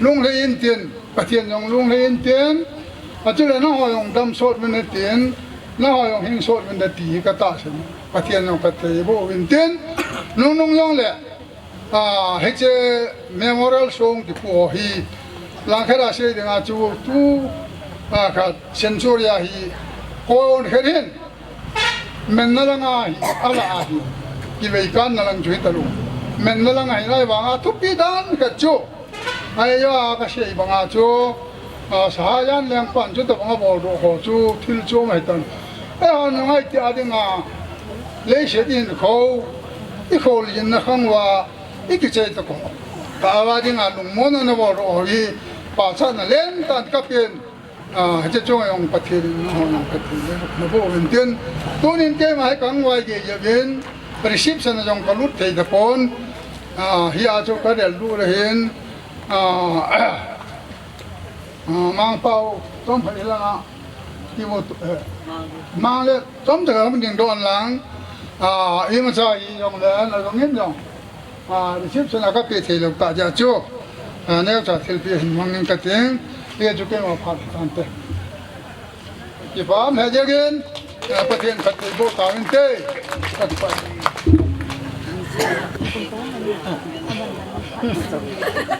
Lunglhai in tin, Pathen jong lunglhai in tin. Achule nangho jong damsot uvin tin. Nangho jong hingsot uvin ti hi ka tahsan. Pathen jong phatthei boh uvin tin. Nungnung jongle. A, hiche memorial song kipu ho hi, Langkhat a sei dinga chu tu, a, khat century a hi, kon khat hin, menna langa hi, ala a hi, kiveikanna lang chu hi talou. Menna langa hi lai vanga thupi dan khat chu, ai ya ka sei banga chu, A, Sahajan lengpan chu tabang a boldoh ho chu thil chu um ahitan. Eiho nungai tia dinga, leiset in kho, i kholjinna khang uva, i kichai ta kho. Ka ava dinga lungmonna na boldoh ho hi, pachatna lentan ka pen. A, hiche chunga jong Pathen in nangho jong Pathen in na boh uvin tin. Tunin keima hi ka hung vaigei jeh uvin, reception a jong ka lut thei tapon. A, hia chu ka del lut ahin. A, A, Mangpau, chomkhat hilanga, kimu, eh, Mang le, chomkhat ding don lang, a, imacha hijongle, na jong in jong, a, reception a ka pe thei lou tah jeh chu, a, neocha thilpeh hin mang in ka ting, hia chu keima phat tante. Kipa um lheh jengin, eh, Pathen phatthei boh tauvin te. Ka kipah.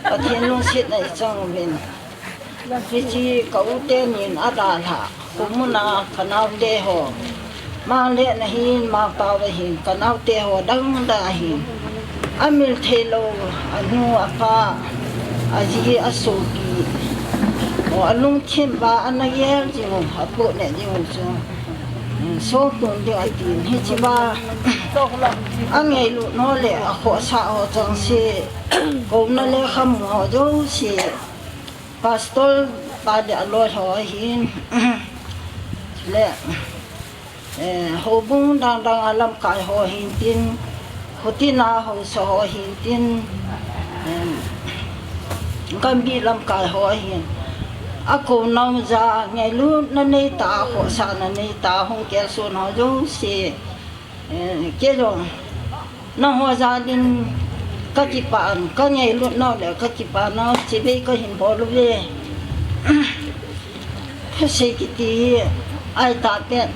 Pathen lungsetna i chang uvin. Hiche ka u tenin adalhah, kum muna ka naote ho. Mang le na hin, Mangpau ahin, ka naote ho dang dang ahin. A mil thei lou, a nu, a pa, a ji, a sopi. O, a lungthim uva, ana gel jing u, a pohneh jing u chu. Songtun ding atin, hiche uva. A ngailut ho le, a khohsah ho chengse. Kouna le khamu ho jouse. Pastor pa le a loi ho ahin. Le. Eh, houbung dang dang a lamkai ho hintin, khutina haosa ho hintin, eh, gamgi lamkai ho ahin. A kouna uva, ngailutna neitah, khohsahna neitah, hung kelson ho jouse, eh, kei jong. Nangho jal in ka kipah in, ka ngailut nau le ka kipah nau, chibai ka hin bol uve. Thusei kiti hi, ahi tapet.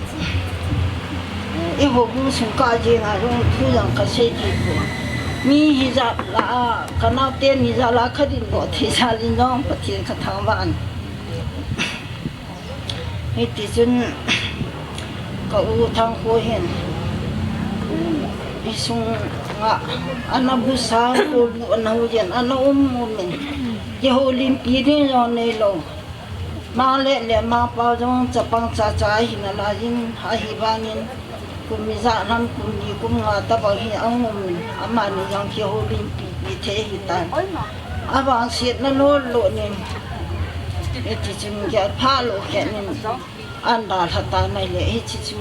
I houbung sung kah jeng a jong thu jong ka sei thei poi. Mi hijat lah a, ka naote hijat lah a ka dindoh thei jal in jong Pathen ka thangvah in. Hiti chun ka u Thangkho hin, i sunga ana busa, kolbu ana hou jin, ana um um in. Kihoulimpi ding jong neilou. Mang le le Mangpau jong chapang cha cha ahi nalai in, ahivangin, Kum ijat ham, kum li, kum nga tabang hi ahung um in, amani jong kihoulimpi pi thei ahitan. Avangsetna lolo nin, hiti chun gelphah lou khat nin, ana dalha tan ahile, hiti chu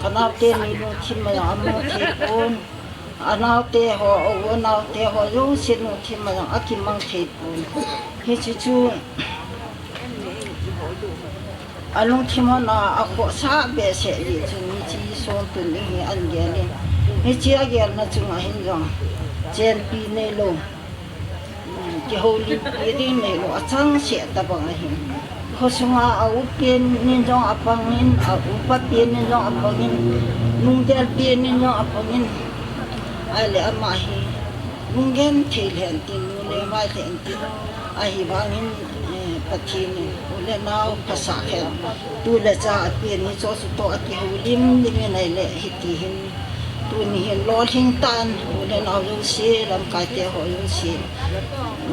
ka naote ni lungthim a jong amu thei pon, anaote ho, u anaote ho, jouse lungthim a jong akimang thei pon. Hiti chu, Alungthim hon a, akhohsah behseh jeh chun hiche songtun ding hi ahin gel in. Hiche agelna chunga hin jong chenpi neilou, kihoulimpi ding neilou, achangseh tabang ahin. Khosunga a upen in jong apangin, a upa pen in jong apangin, lunggel pen in jong apangin. Ahile ama hi Hung genthei lheh in tin, nu le mai lheh in tin. Ahivangin, eh, Pathen in u le nao phasah khen, tu le cha apen hi chu chu toh akihoulim lim in ahile hiti hin. Tuni hin lolhing tah in u le nao jouse, lamkai te ho jouse,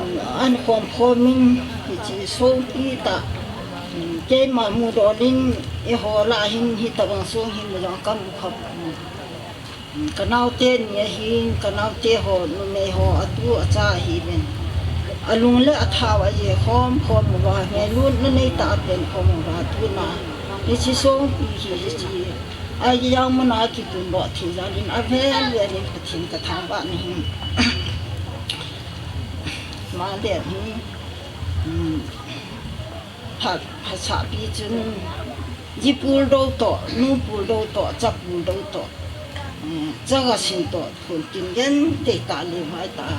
um, ahin khom khom in, hiche songpi tah, um, keima mudoh in eiho lah hin hitabang song hin jong kamu kha. Ka naote ni ahin, ka naote ho numei ho atu acha ahiuvin. Alung le athao aje khom khom uva, ngailutna neitah a pen khom uva, tuna hiche songpi hi hiche a ijang muna kitundoh thei jal in avel vel in Pathen kathangvah nahi. Ama le hi, um, pha, phasahpi chun, ji puldou toh, nu puldou toh, cha puldou toh, um, chaga sin toh, phun tin genthei tah le vai tah,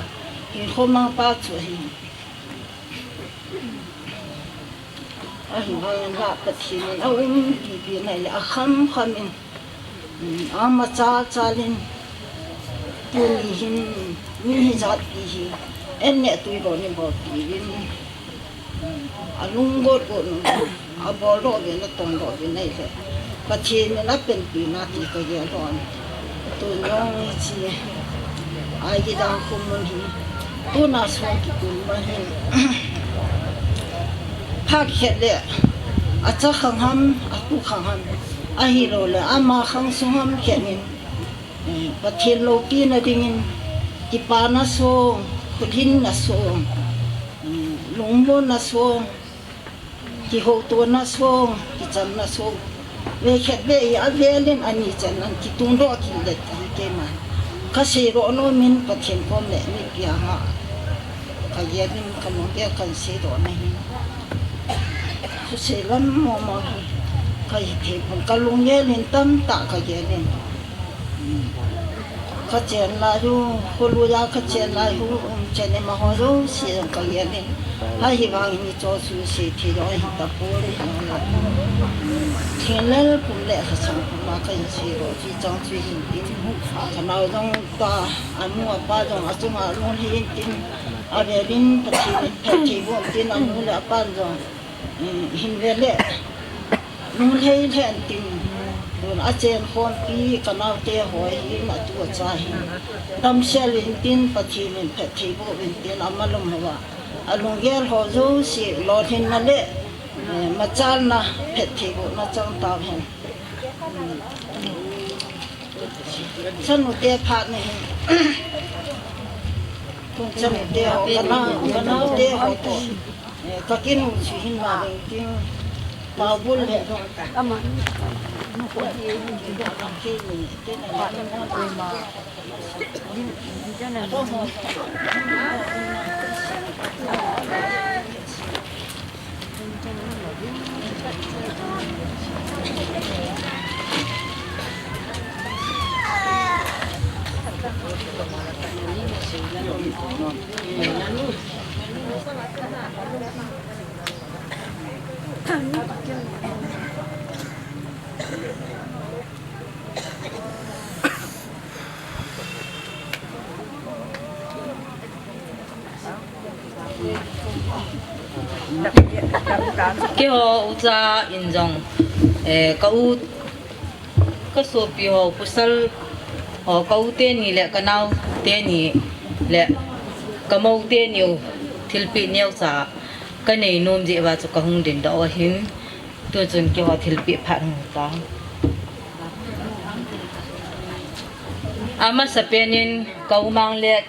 hinkho mangpa chu ahi. Ahivangin la Pathen in aumpipi in ahile akham kham in, um, amachal chal in, tuni hin, mi hijat pi hi, en neh tui lou in bolpi uvin. Alunggot got un, aboldoh uvin, atongdoh uvin ahile, Pathen in apanpi na ti kagel lhon. Tun jong hiche, a ijang khomun hi, tuna song kitun ma hin. Phat khat le, acha khang ham, atu khang ham, ahilou le, ama khang sung ham khat in, eh, Pathen loupina dingin, kipana song, khuthinna song, um, lungmonna song, kihoutona song, kichamna song, vei khat vei hi avel in ani chan ahin kitungdoh kit le ti keima kaseidoh nom in Pathen kom le mipi anga kagel in kalunggel kahin seidoh nahi. Thusei lam mong mong hi kahi thei pon, kalunggel in tamtah kagel in. Kachen lai u, kholui a kachen lai u, um, chen ima ho jouse jong kagel in. Ahivangin hiche chu seithei jong hita poi. Thinglel pum le lhasam pum a kahin seidoh chu chang chu hin tin. Ka nao jong ta, anu apa jong achunga lunglhai in tin. Avel in Pathen in phatthei boh in tin, anu le apan jong, um, hin ve le. Lunglhai lheh in tin, tun achen khompi ka naote ho hin, atu acha hin, damsel in tin, Pathen in phatthei boh in tin, amalom hou a, alunggel ho jouse, lolhinna le, eh, machalna phatthei bohna chang tauhen. Chanu te phat nahi. Tun chanu te ho, ka nao, ka naote ho toh. Eh, ka kinu chu hin ma ding ting. Pau bul le. Keiho ucha in jong, eh, ka u, ka sopi ho, pasal ho, ka u teni le ka nao teni le ka mou teni u thilpeh neocha ka nei nom jeh uva chu ka hung dingdoh u ahin. Tuchun keiho thilpeh phat hung ta. Amasapen in ka u Manglet,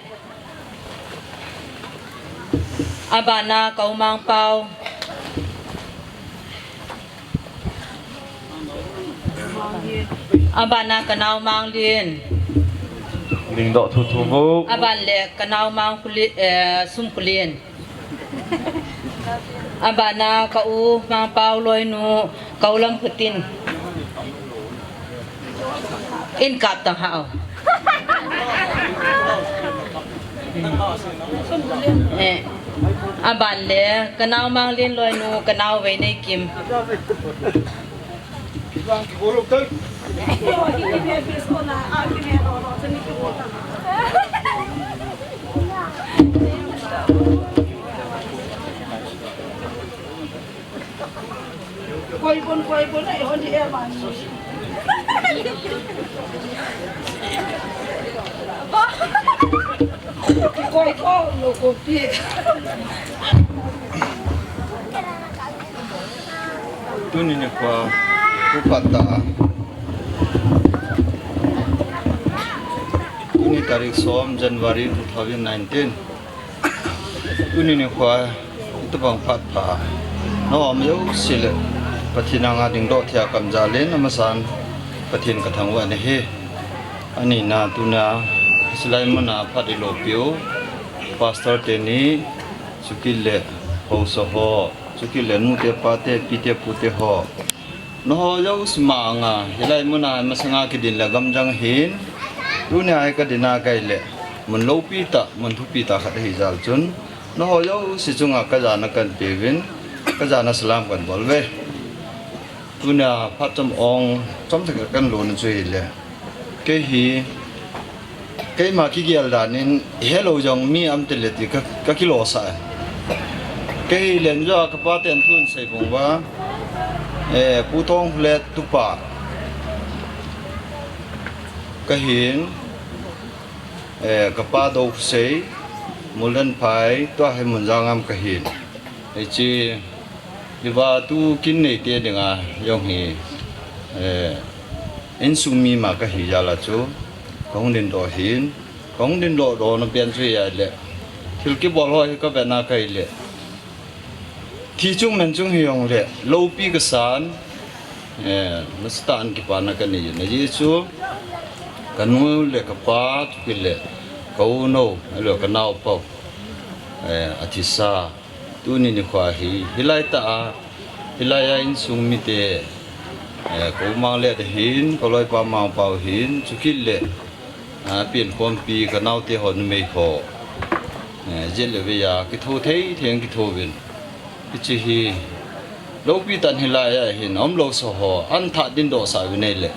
abana ka u Mangpau, abana ka nao Manglin. Dingdoh thuthu vo. Aban le ka nao Mangkhuli-, eh, Sumkhulin. Abana ka u Mangpau loinu, ka u Lamkhutin. In kap tang hao. Eh, aban le ka nao Manglin loinu, ka nao Veineikim. Koi bon, koi bon, ai hon di e man. Koi ko lo ko pi. Tuni nikho, tu phat ta. Tuni tarik som January two thousand nineteen. Tuni nikho, itobang phat pha. Nangho jouse le Pathen anga dingdoh thei a kahin jal in amasan Pathen kathangvah in ahi. Anina tuna, hilai muna phat ilopiu, Pastor teni, chukit le haosa ho, chukit le nute pate, pite pute ho. Nangho jouse manga, hilai muna masanga kidin le gamjang hin, tunia hi kadin a kahi le, mun loupi tah, mun thupi tah khat ahi jal chun, nangho jouse chunga kajana kahin peuvin, kajana salam kahin bol uve. Tunia phat chom ong, chomcha kahin lona chu hile. Kei hi, keima kigel dan in, helou jong mi um tile ti ka, kakilosah e. Kei hi Lenjo a kapa ten thu in sei bang uva, eh, Pu Thongkholet tupa kahin, eh, kapa Dousei, Mullenphai, tua hi Munjang gam kahin. Hiche, hiva tu kin neite dinga jong hi, eh, insung mi ma kahi jal a chu, kahung dingdoh hin, kahung dingdoh dohna pen chu hia le, thil kibol ho hi kavet na kahi le, thi chung men chung hijong le, loupi kasan, eh, nasatah in kipana kanei in, ajeh chu, kanu le kapa, chukit le, ka u nou, ahilou le kanaopa, eh, athisa. Tuni nikho hi, hilai tah a, hilai a insung mite, eh, ka u Manglet ahin, ka loipa Mangpao ahin, chukit le, ah, penkhompi, kanaote ho, numei ho, eh, jet le vei a, kitho thei thei in kitho uvin. Hiche hi, loupi tah in hilai a hin, umlou sa ho, ahin thah dingdoh sah uvin ahile.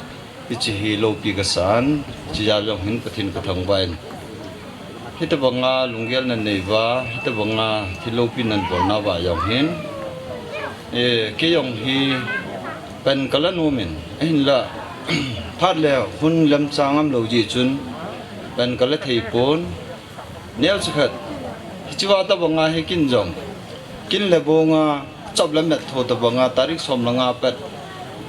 Hiche hi loupi kasan, hiche jal jong hin Pathen kathangvah in. Hitobanga lunggel nanei uva, hitobanga thil loupi nanbol nauva jong hin. Eh, kei jong hi pan kala nom in, ahinla, phat le hun lemchang umlou jeh chun, pan kala thei pon, neocha khat, hichea tobanga hi kin jong, kin le bonga, chop le met tho tobanga, tarik som le nga pat,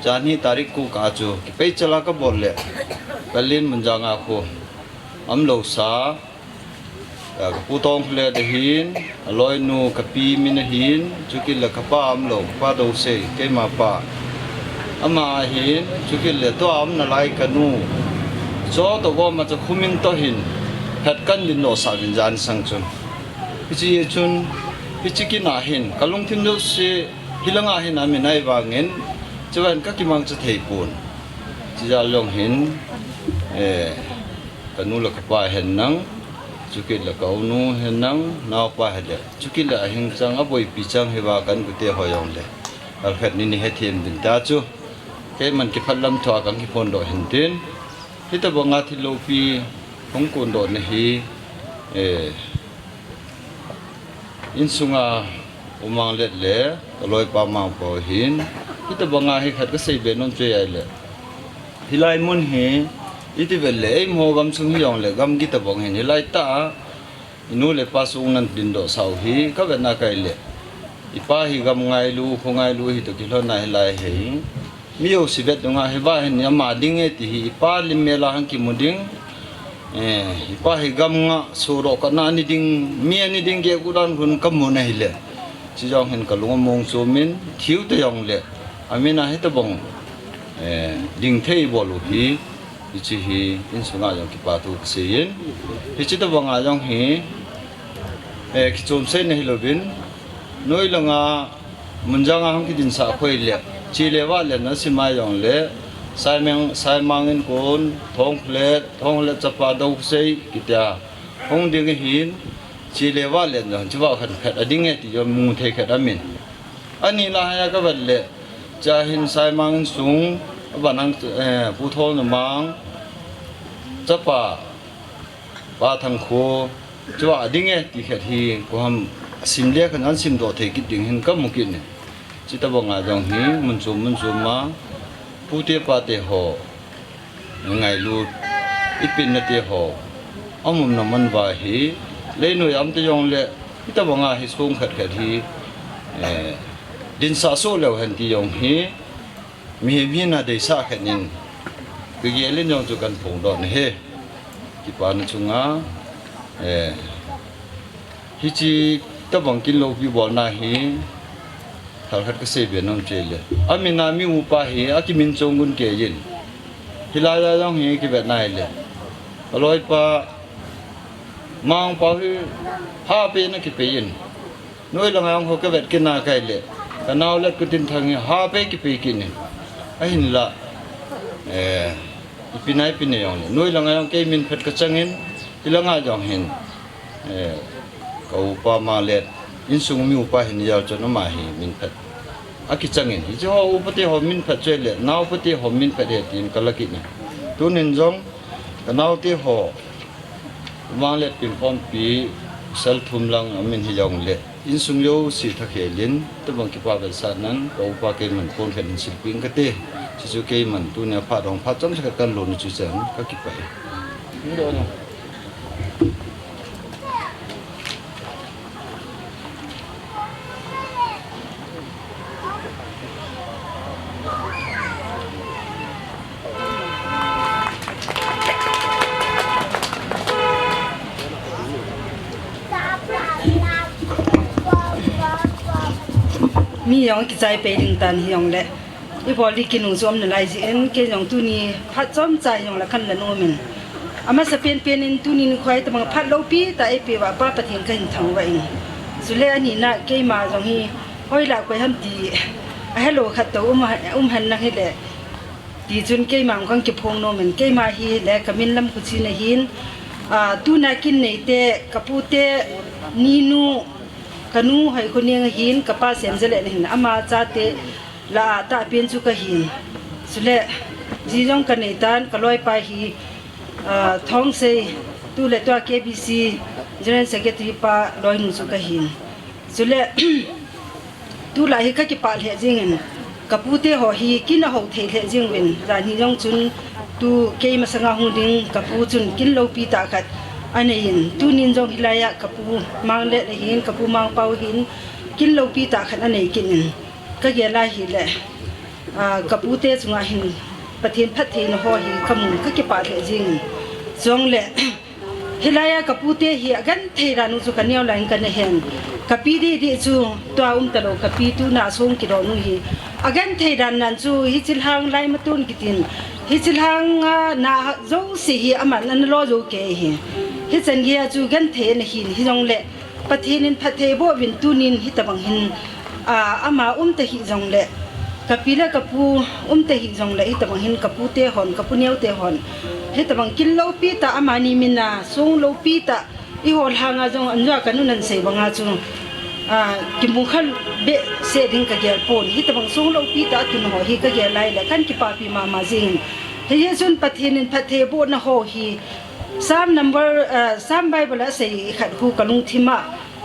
janhi tarik ko kah a chu, kipei chal a kabol le, Kalin Munjang a khu, umlou sa, eh, ka Pu Thongkholet ahin, aloinu, kapi min ahin, chukit le kapa umlou, Pa Dousei, keima pa. Ama ahin, chukit le tua um nalai kanu. Cho to gom a cha khumin to hin, phat kahin dingdoh sah uvin jan sang chun. Hiche chun, hiche kin a hin, kalungthim jouse, hilanga hin amin ahi vangin, chuva hin kakimangcha thei pon. Hiche jal jong hin, eh, kanu le kapa hen lang, chukit le ka u nu hen lang, naopa hen le, chukit le ahing chang, aboipi chang hiva kahin gute ho jong le. Alkhat nin hethem uvin ta chu. Keiman kiphat lam thua kahin kiphondoh hin tin. Hitobanga thil loupi hung kondohna hi, eh, insunga U Manglet le ka loipa Mangpao hin, hitobanga hi khat kasei be nom chu ahile, hilai mun hi, iti vet le, eima gamsung hijong le, gamgi tobang hin, hilai tah a, inu le ipa sung nan dingdoh sau hi, kavet na kahi le, ipa hi gam ngailu, kho ngailu hi toh kilhon a hilai hi. Mi jouse vet nunga hiva hin ama ding e ti hi, ipa lim mel a hung kimu ding. Eh, ipa hi gam nga, sodoh kah na ani ding, mi ani ding, geh gudan khun kamu na hile. Chujong hin kalung among chomin, thiu te jong le. Amin a hitobang, eh, ding thei bol u hi, hiche hi, insunga jong kipa thu kasei in. Hiche tobanga jong hi, eh, kichom sei na hilouvin, noi langa, Munjang a hung kidinsah khoi le, chele vale na simai jong le, Saimang, Saimang in kon, Thongkholet, Thongkholet chapa Dousei, kitia, hung ding ahin, chele vale jong, chuva khat khat ading e ti jong mu thei khat amin. Ani la haya kavet le, cha hin Saimang in sung, aban ang, eh, Pu Thongnomang, chapa, Pa Thangkho, chuva ading e ti khat hi, koi ham asim le khan ahin simdoh thei kit ding hin kamu kit in. Hitabanga jong hi mun chom mun chom a pute pate ho ngailut, ipinna te ho amun na man va hi leinoi am te jong le hitabanga hi song khat khat hi, eh, din sa so leu hen ti jong hi mihem hina deisah khat in kigel in jong chu kan phong don hi. Kipana chunga, eh, hichi tabang kin lopi bolna hi thal khat ka sei be nom che le. Amina mi upa hi akimin chong gun ke yin. Hilai lai jong hi kivet nai le. Aloi pa mang pa hi ha pe na kipe yin. Noi langa jong ho ka vet kit na kai le, ka nau let ka tin thang hi ha pe kipe kit in. Ahinla, eh, ipi na ipi na jong le, noi langa jong kei min phet ka chang in, hilanga jong hin, eh, ka upa ma let, insung mi upa hin jal chun ama hi min phet aki chang in. Hichi ho upa te ho min phet che le, nau pa te ho min phet he tin ka la kit in. Tunin jong, ka nau te ho, Manglet pinkhompi sal thum lang amin hi jong le. Insung jouse thakhel in, tabang kipa vetsahnan, ka upa keiman phone khat in silping kate. Chuchu keiman tunia phat dong phat chomcha khat kan lon chu chan, ka kipah e. Mi jong kichai pei ding tan hi jong le. Ibol di kinung chom nalai jin, kei jong tuni phat chomcha hi jong le kan la nom in. Amasa penpen in tuni nikho hi tabang phat lopi tah eipeh uva Pa Pathen kahin thangvah in. Chule anina keima jong hi hoilah koi ham ti ahelou khat toh um, um hen lang hile. Tichun keima jong kan kiphong nom in, keima hi le kamin Lamkhuchen ahin, ah, tuna kin neite, kapute Ninu, kanu Hoikhoneng ahin, kapa Semjalen ahin, ama chate lah a tahpen chu kahin. Chule, ji jong kanei tan, kaloipa hi, ah, Thongsei, tuletua K B C General Secretary pa loinu chu kahin. Chule, tulai hi kakipah lheh jengin, kapute ho hi kin ahou thei lheh jenguvin, jan hi jong chun tu kei masanga hung ding kapu chun kin lopi tah khat anei in, tunin jong hilai a kapu Manglet ahin, kapu Mangpao hin, kin lopi tah khat anei kit in, kagel a hile, ah, kapute chunga hin Pathen phattheina ho hi kamun kakipah lheh jengin, chule, hilai a kapute hi agenthei dan u chu kaneo laiyin kana hen. Kapi didi chu tua um talou, kapi tuna song kidon u hi. Agenthei dan nan chu hichi lhang lai matun kitin. Hichi lhang a na jouse hi aman ana lo jou kei hi. Hichan geiya chu genthei ana hin hijongle. Pathen in phatthei boh uvin tunin hitabang hin, ah, ama um tahih jongle, kapi le kapu um tahih jongle, hitabang hin kapute hon, kapu neote hon, hitabang kin lopi tah amani mina, song lopi tah, eiho lhanga jong anjua kanun ahin sei banga chu, ah, kimu kha behseh ding kagel pon, hitabang song lopi tah atun ho hi kagel lai le, kan kipapi mama jing. Hijeh chun Pathen in phatthei bohna ho hi, Psalm number, ah, Psalm Bible a asei khat hu kalungthim a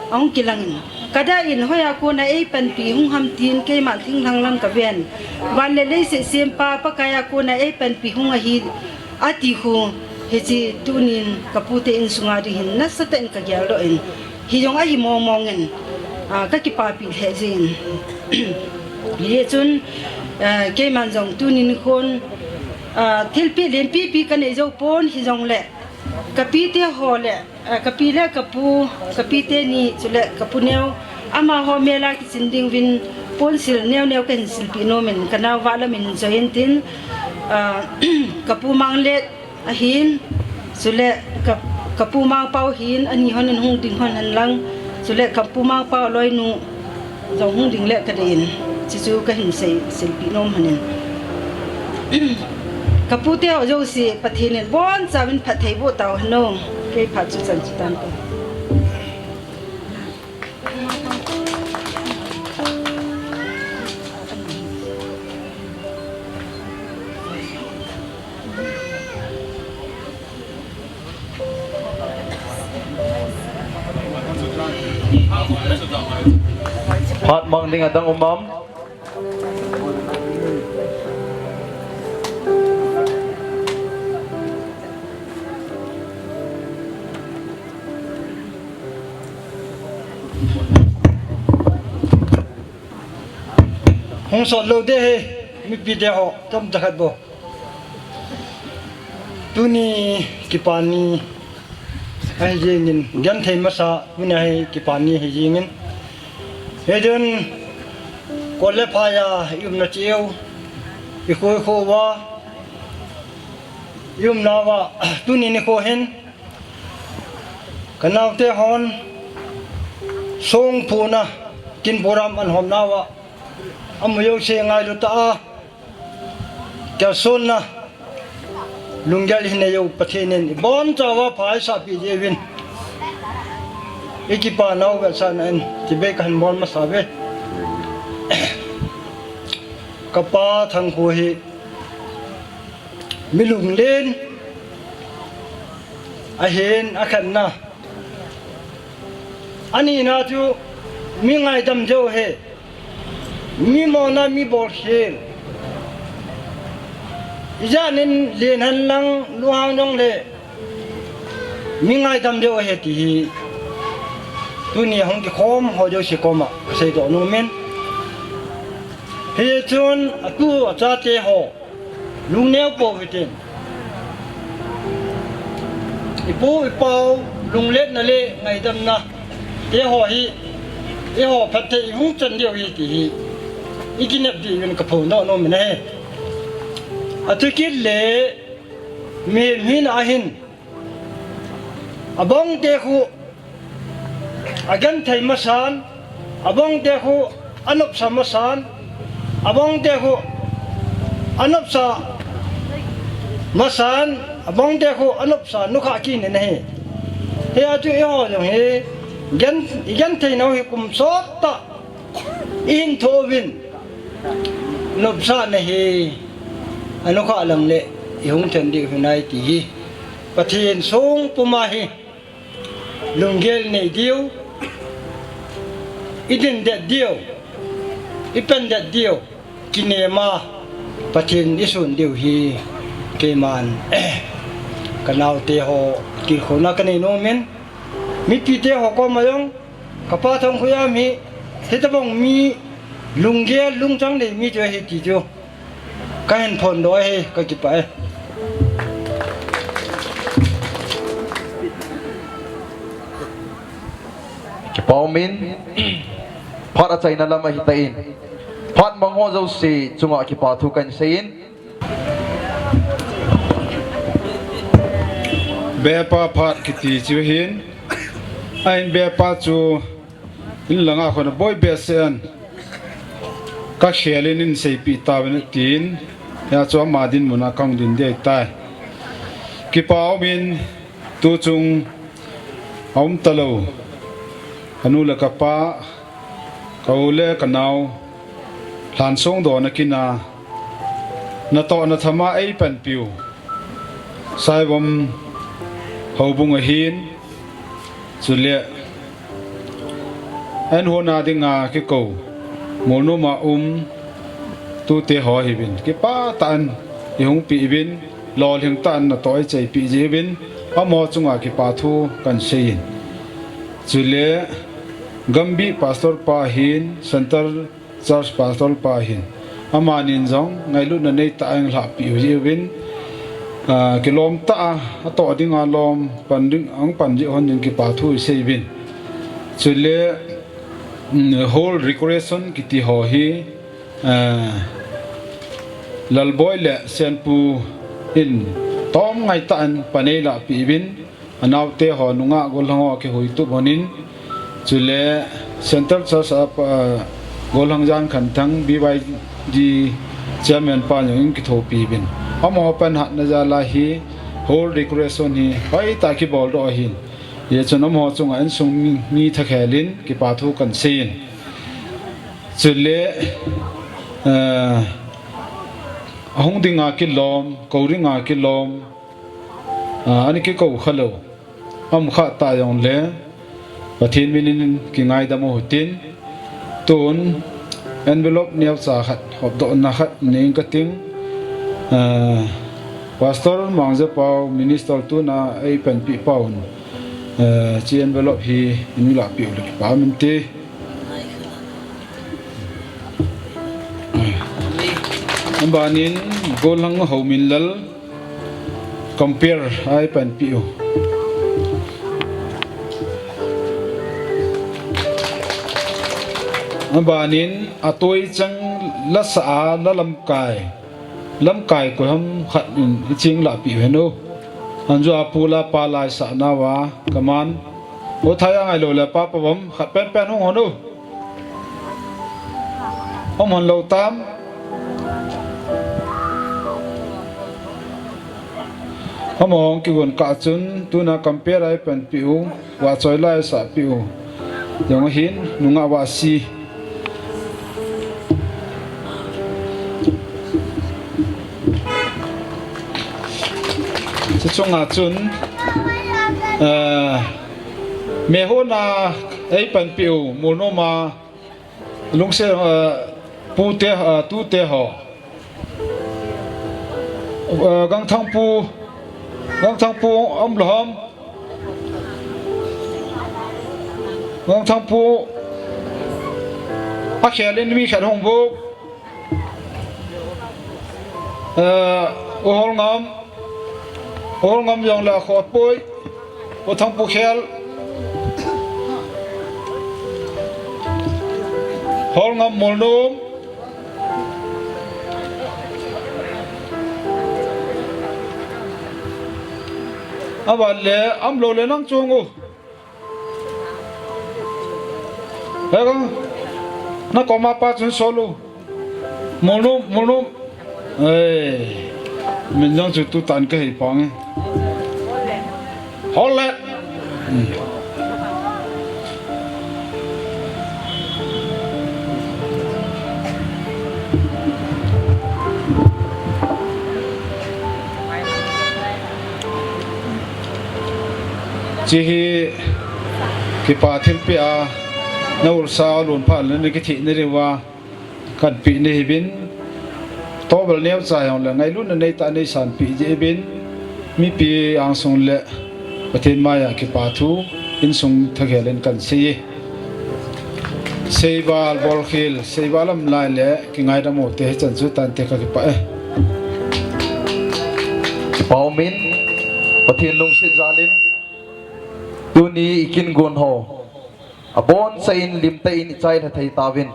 ahung kilangin. Kadah in hoiya kona eipanpi hung ham tin keiman thinglhang lang kaven. Van le leiset sempa Pakaiya kona eipanpi hung ahi ati hu hichi tunin kapute insunga ding hin nasatah in kagel doh in. Hijong ahi mong mong in, ah, kakipapi lheh jin. Hijeh chun, ah, keiman jong tunin khun, ah, thilpeh lenpi pi kanei jou pon hijongle. Kapite ho le, ah, kapi le kapu, kapite ni, chule kapu neo, amaho mela kichen ding uvin ponsil neo neo kahin silpeh nom in, kanao vah lam in join tin, ah, kapu Manglet ahin, chule ka, kapu Mangpao hin, ani hon in hung ding hon hen lang, chule kapu Mangpao loinu, jong hung ding le kadei in, chuchu kahin sei, silpeh nom hanin. Kapute ho jouse, Pathen in bonchauvin phatthei boh tau hen o, kei phat chu chan chu tan ko. Phat mang ding adang um am? Hung sot lou ding ahi, mipi te ho, tamtah khat bou. Tuni kipa ni ahi jingin, genthei masa tuni ahi, kipa ni ahi jingin. Hijeh chun, kol le phai a i umna cheh u, i kho i kho uva i umna uva, tuni nikho hin, ka naote hon songphona kin program an hom nauva, amu jouse ngailu tah a, kalsonna lunggel hin nei u Pathen in ibonchauva pha eisah peh jeh uvin, i kipa nau vetsahna in chibai kahin bol masa uve. Ka pa Thangkhu hi mi lunglen ahin, akhatna. Anina chu mi ngaidam jeh u ahi. Mi mona mi bolkhel. Ijat nin len hen lang lunghang jong le mi ngaidam jeh u ahi ti hi. Tuni hung kikhom ho jouse koma kasei doh nom in. Hichun atu achate ho. Lungneo pou hitin. I pu i pau lungletna le ngaidamna te ho hi, eiho phatthei i hung chan diu ahi ti hi i kinep diuvin ka phongdoh nom in ahi. Athukit le mihem hina ahin, abang te khu agenthei masan, abang te khu anopsa masan, abang te khu anopsa masan, abang te khu anopsa nukhah kinin ahi. Hia chu eiho jong hi, gen, i genthei nau hi kum sot tah i hin thoh uvin, nopsahna hi anukhah lang le i hung then diu hinai ti hi. Pathen song puma hi lunggel nei diu, i din det diu, i pen det diu, kinem a Pathen i sun diu hi keiman ka naote ho tilkhouna ka nei nom in, mipi te ho koma jong, ka pa Thangkhuiam hi, hitabang mi lunggel lungchang nei mi chu ahi ti chu ka hin phongdoh ahi, ka kipah e. Kipa umin, phat achaina lam ahitan, phat mang ho jouse chunga kipa thu kahin seiyin. Bepa phat kiti chu ahin, ahin bepa chu in langa khun aboi behseh in, ka khel in in seipeh tauvin atin, hia chu ama dinmun a kahung din ding ahitai. Kipa umin, tuchung aum talou, ka nu le ka pa, ka u le ka nao, lhansong dona kin a, natohna thama eipanpiu Saivom houbung ahin, chule an hona dinga kikou, Molnom a um tute ho ahiuvin, kipah tah in i hung peh uvin, lolhing tah in natoh eicheipeh jeh uvin, amaho chunga kipa thu kahin seiyin. Chule Gambih Pastor pa ahin, Central Church Pastor pa ahin, amanin jong ngailutna neitah a eilhahpeh u jeh uvin, ah, kilom tah a, atoh dinga lom pan ding, ahung pan jeh hon ding kipa thu isei uvin. Chule, mm, Hall Recreation kiti ho hi, ah, Lalboi le Senpu in tomngai tah in pan eilahpeh uvin, anaote ho nungah gollhang ho kihuhtup honin, chule Central Church a, ah, gollhang Jankhanthang B Y D chairman pa jong in kithopi uvin, amaho panhatna jal a hi Hall Recreation hi hoitah kiboldoh ahin. Hijeh chun amaho chunga insung mi, mi thakhel in kipa thu kahin seiyin. Chule, ah, ahung dinga kilom, kou dinga kilom, ah, ana kikou khalou aum kha ta jongle, Pathen minin kingaidam u hitin, tun envelope neocha khat, hopdohna khat nei inge kating, ah, Pastor Mangjapau, Minister tuna eipanpi paun, ah, hiche envelope hi neilahpeh u le kipah inte. Banin Golhang Hominlal, compere a eipanpi u. Abanin Atoichang lasa a la lamkai, lamkai koiham khat in iching lahpeh u hen o. Anjua pu la pa laisah nauva kaman. O thai a ngailou le pa pavam khat penpen hung hon o. Hung hon lou tam. Amaho hung kigon kah chun tuna compere a eipanpi u, vahchoi la eisahpeh u jong ahin, nungah vahsi. Chuchunga chun, eh, mehona eipanpi u, Molnom a lungse, eh, pute, eh, tute ho. Eh, Gangthangpu, Gangthangpu um lou ham. Gangthangpu akhel in mi khat hung buk. Eh, U Holngam, U Holngam jong le akhotpoi. U Thangpu khel. Holngam Molnom. Aban le, um lou le nang chung u. He kang, na koma pa chun sol u. Molnom, Molnom. Ei, min jong chu tutan ka hei pang e. Hol le. Hiche hi kipa thilpeh a, na ulsa lon phat le na kithehna diuva kahin peh nahi uvin, tobel neocha jong le ngailutna neitah a neisanpeh jeh uvin, mipi angsung le Pathen maiya kipa thu insung thakhel in kahin sei e. Seival, bolkhel, seival lam lai le kingaidam u te hichan chu tante kakipah e. Kipa umin, Pathen lungset jal in, tuni i kin gon ho aboncha in limtah in i chailha thei tauvin,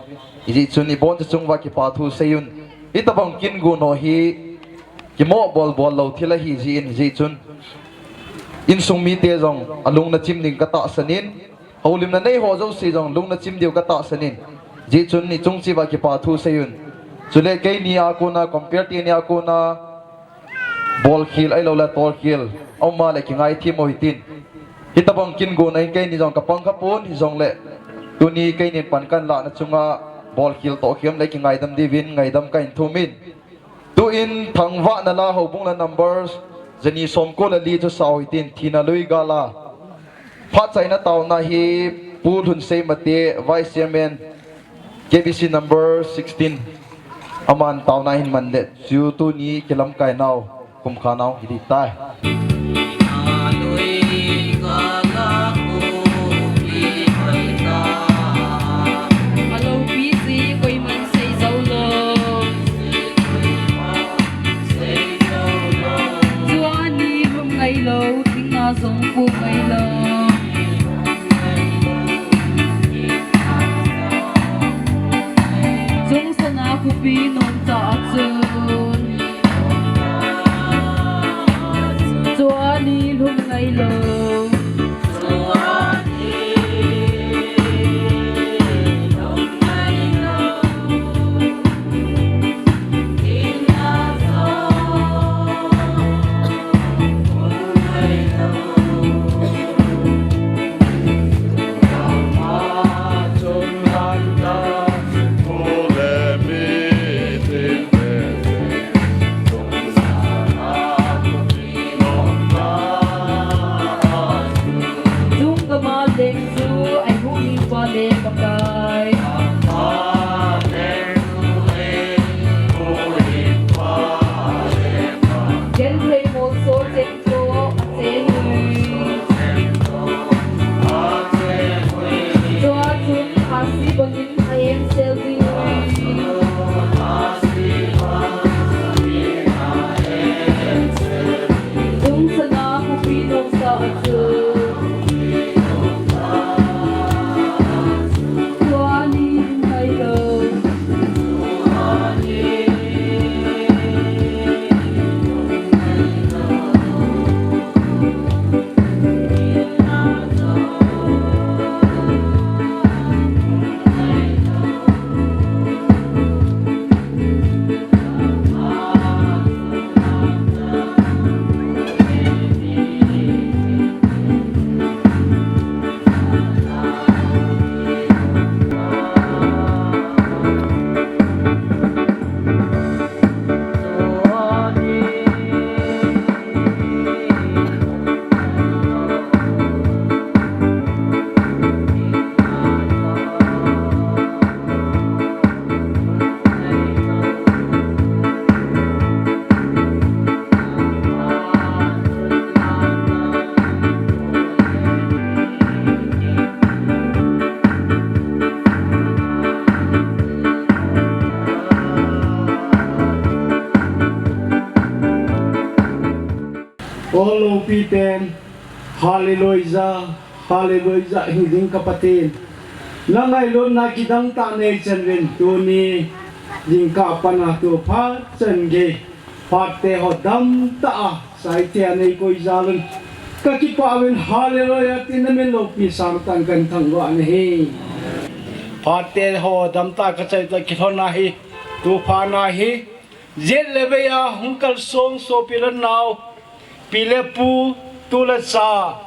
hijeh chun i boncha chung uva kipa thu seiyun. Hitobang kin gon ho hi kimoh bolbol lou thil ahi jeh in, hijeh chun insung mite jong alung nachim ding katahsan in, houlimna nei ho jouse jong lung nachim diu katahsan in, hijeh chun i chung cheh uva kipa thu seiyun. Chule keini a kona, compere teni a kona, bolkhel ahilou le tolkhel aum a le kingaithem u hitin. Hitobang kin gon a hin keini jong kapang khapon, hijongle tuni keinin pan kahin lahna chunga bolkhel tohkhel le kingaidam diuvin ngaidam kahin thumin. Tuin Thangvahna la houbung la number jani somko le li chu sao hitin, thina lui gal a. Phat chaina taona hi Pu Lhunsei Mate, Vice Chairman, K B C number sixteen, aman taona ahin man le, chu tuni kilamkai nau, kumkha nau hi ding tai. Alopi si koiman sei jou lou. Juani lum ngai lou, thingna jong pu ngai lou. Jungsana khopi nom ta chun. Juani lum ngai lou. Kol loupi pen, Hallelujah, Hallelujah, hing ding ka Pathen. Na ngailutna kidang tah nei chan uvin tuni jingkah a pat a tu phat chan gei phatte ho dam tah a saite a nei koi jal un ka kipah uvin, Hallelujah, tin na min loupi sang tah in kan thangvah na hi. Phatte ho dam tah a ka chai tah kilhon a hi, tu phat na hi, jet le vei a hung kalsong sopi le nao, pi le pu, tu le cha,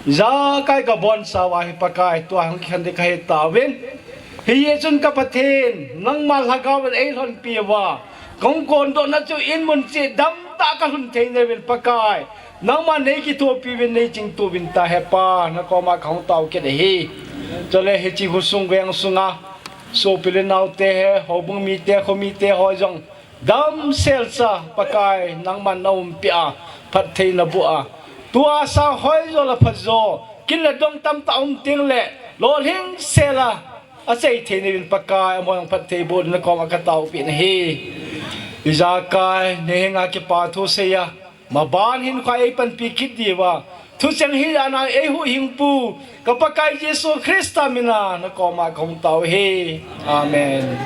ijakai ka boncha uva hi Pakai, tua hung kikhen ding ka he tauvin. Hijeh chun ka Pathen, nangma Lhagao in ei lhonpi uva, ka hung kondohna chu in mun cheh dam tah a ka lhun thei na uvin Pakai, nangman nei kithopi uvin, nei chingtu uvin ta, He Pa, na koma ka hung tao kit ahi. Chule hiche khosung veng sunga sopi le naote, he houbung mite, khomite ho jong damsel cha Pakai, nangman na umpi a, phatthei na boh a, tua sang hoi jo le pha jo, kin le dong tamtah um teng le, lolhing sel a, achai thei na uvin Pakai, amaho jong phatthei boh ding na koma ka taopi na hi. Ijakai nei henga kipa thu sei a, maban hin kho ei panpi kit diuva, thucheng hi ana ei huhhingpu ka Pakai Jesu Christa mina na koma ka hung tao ahi. Amen.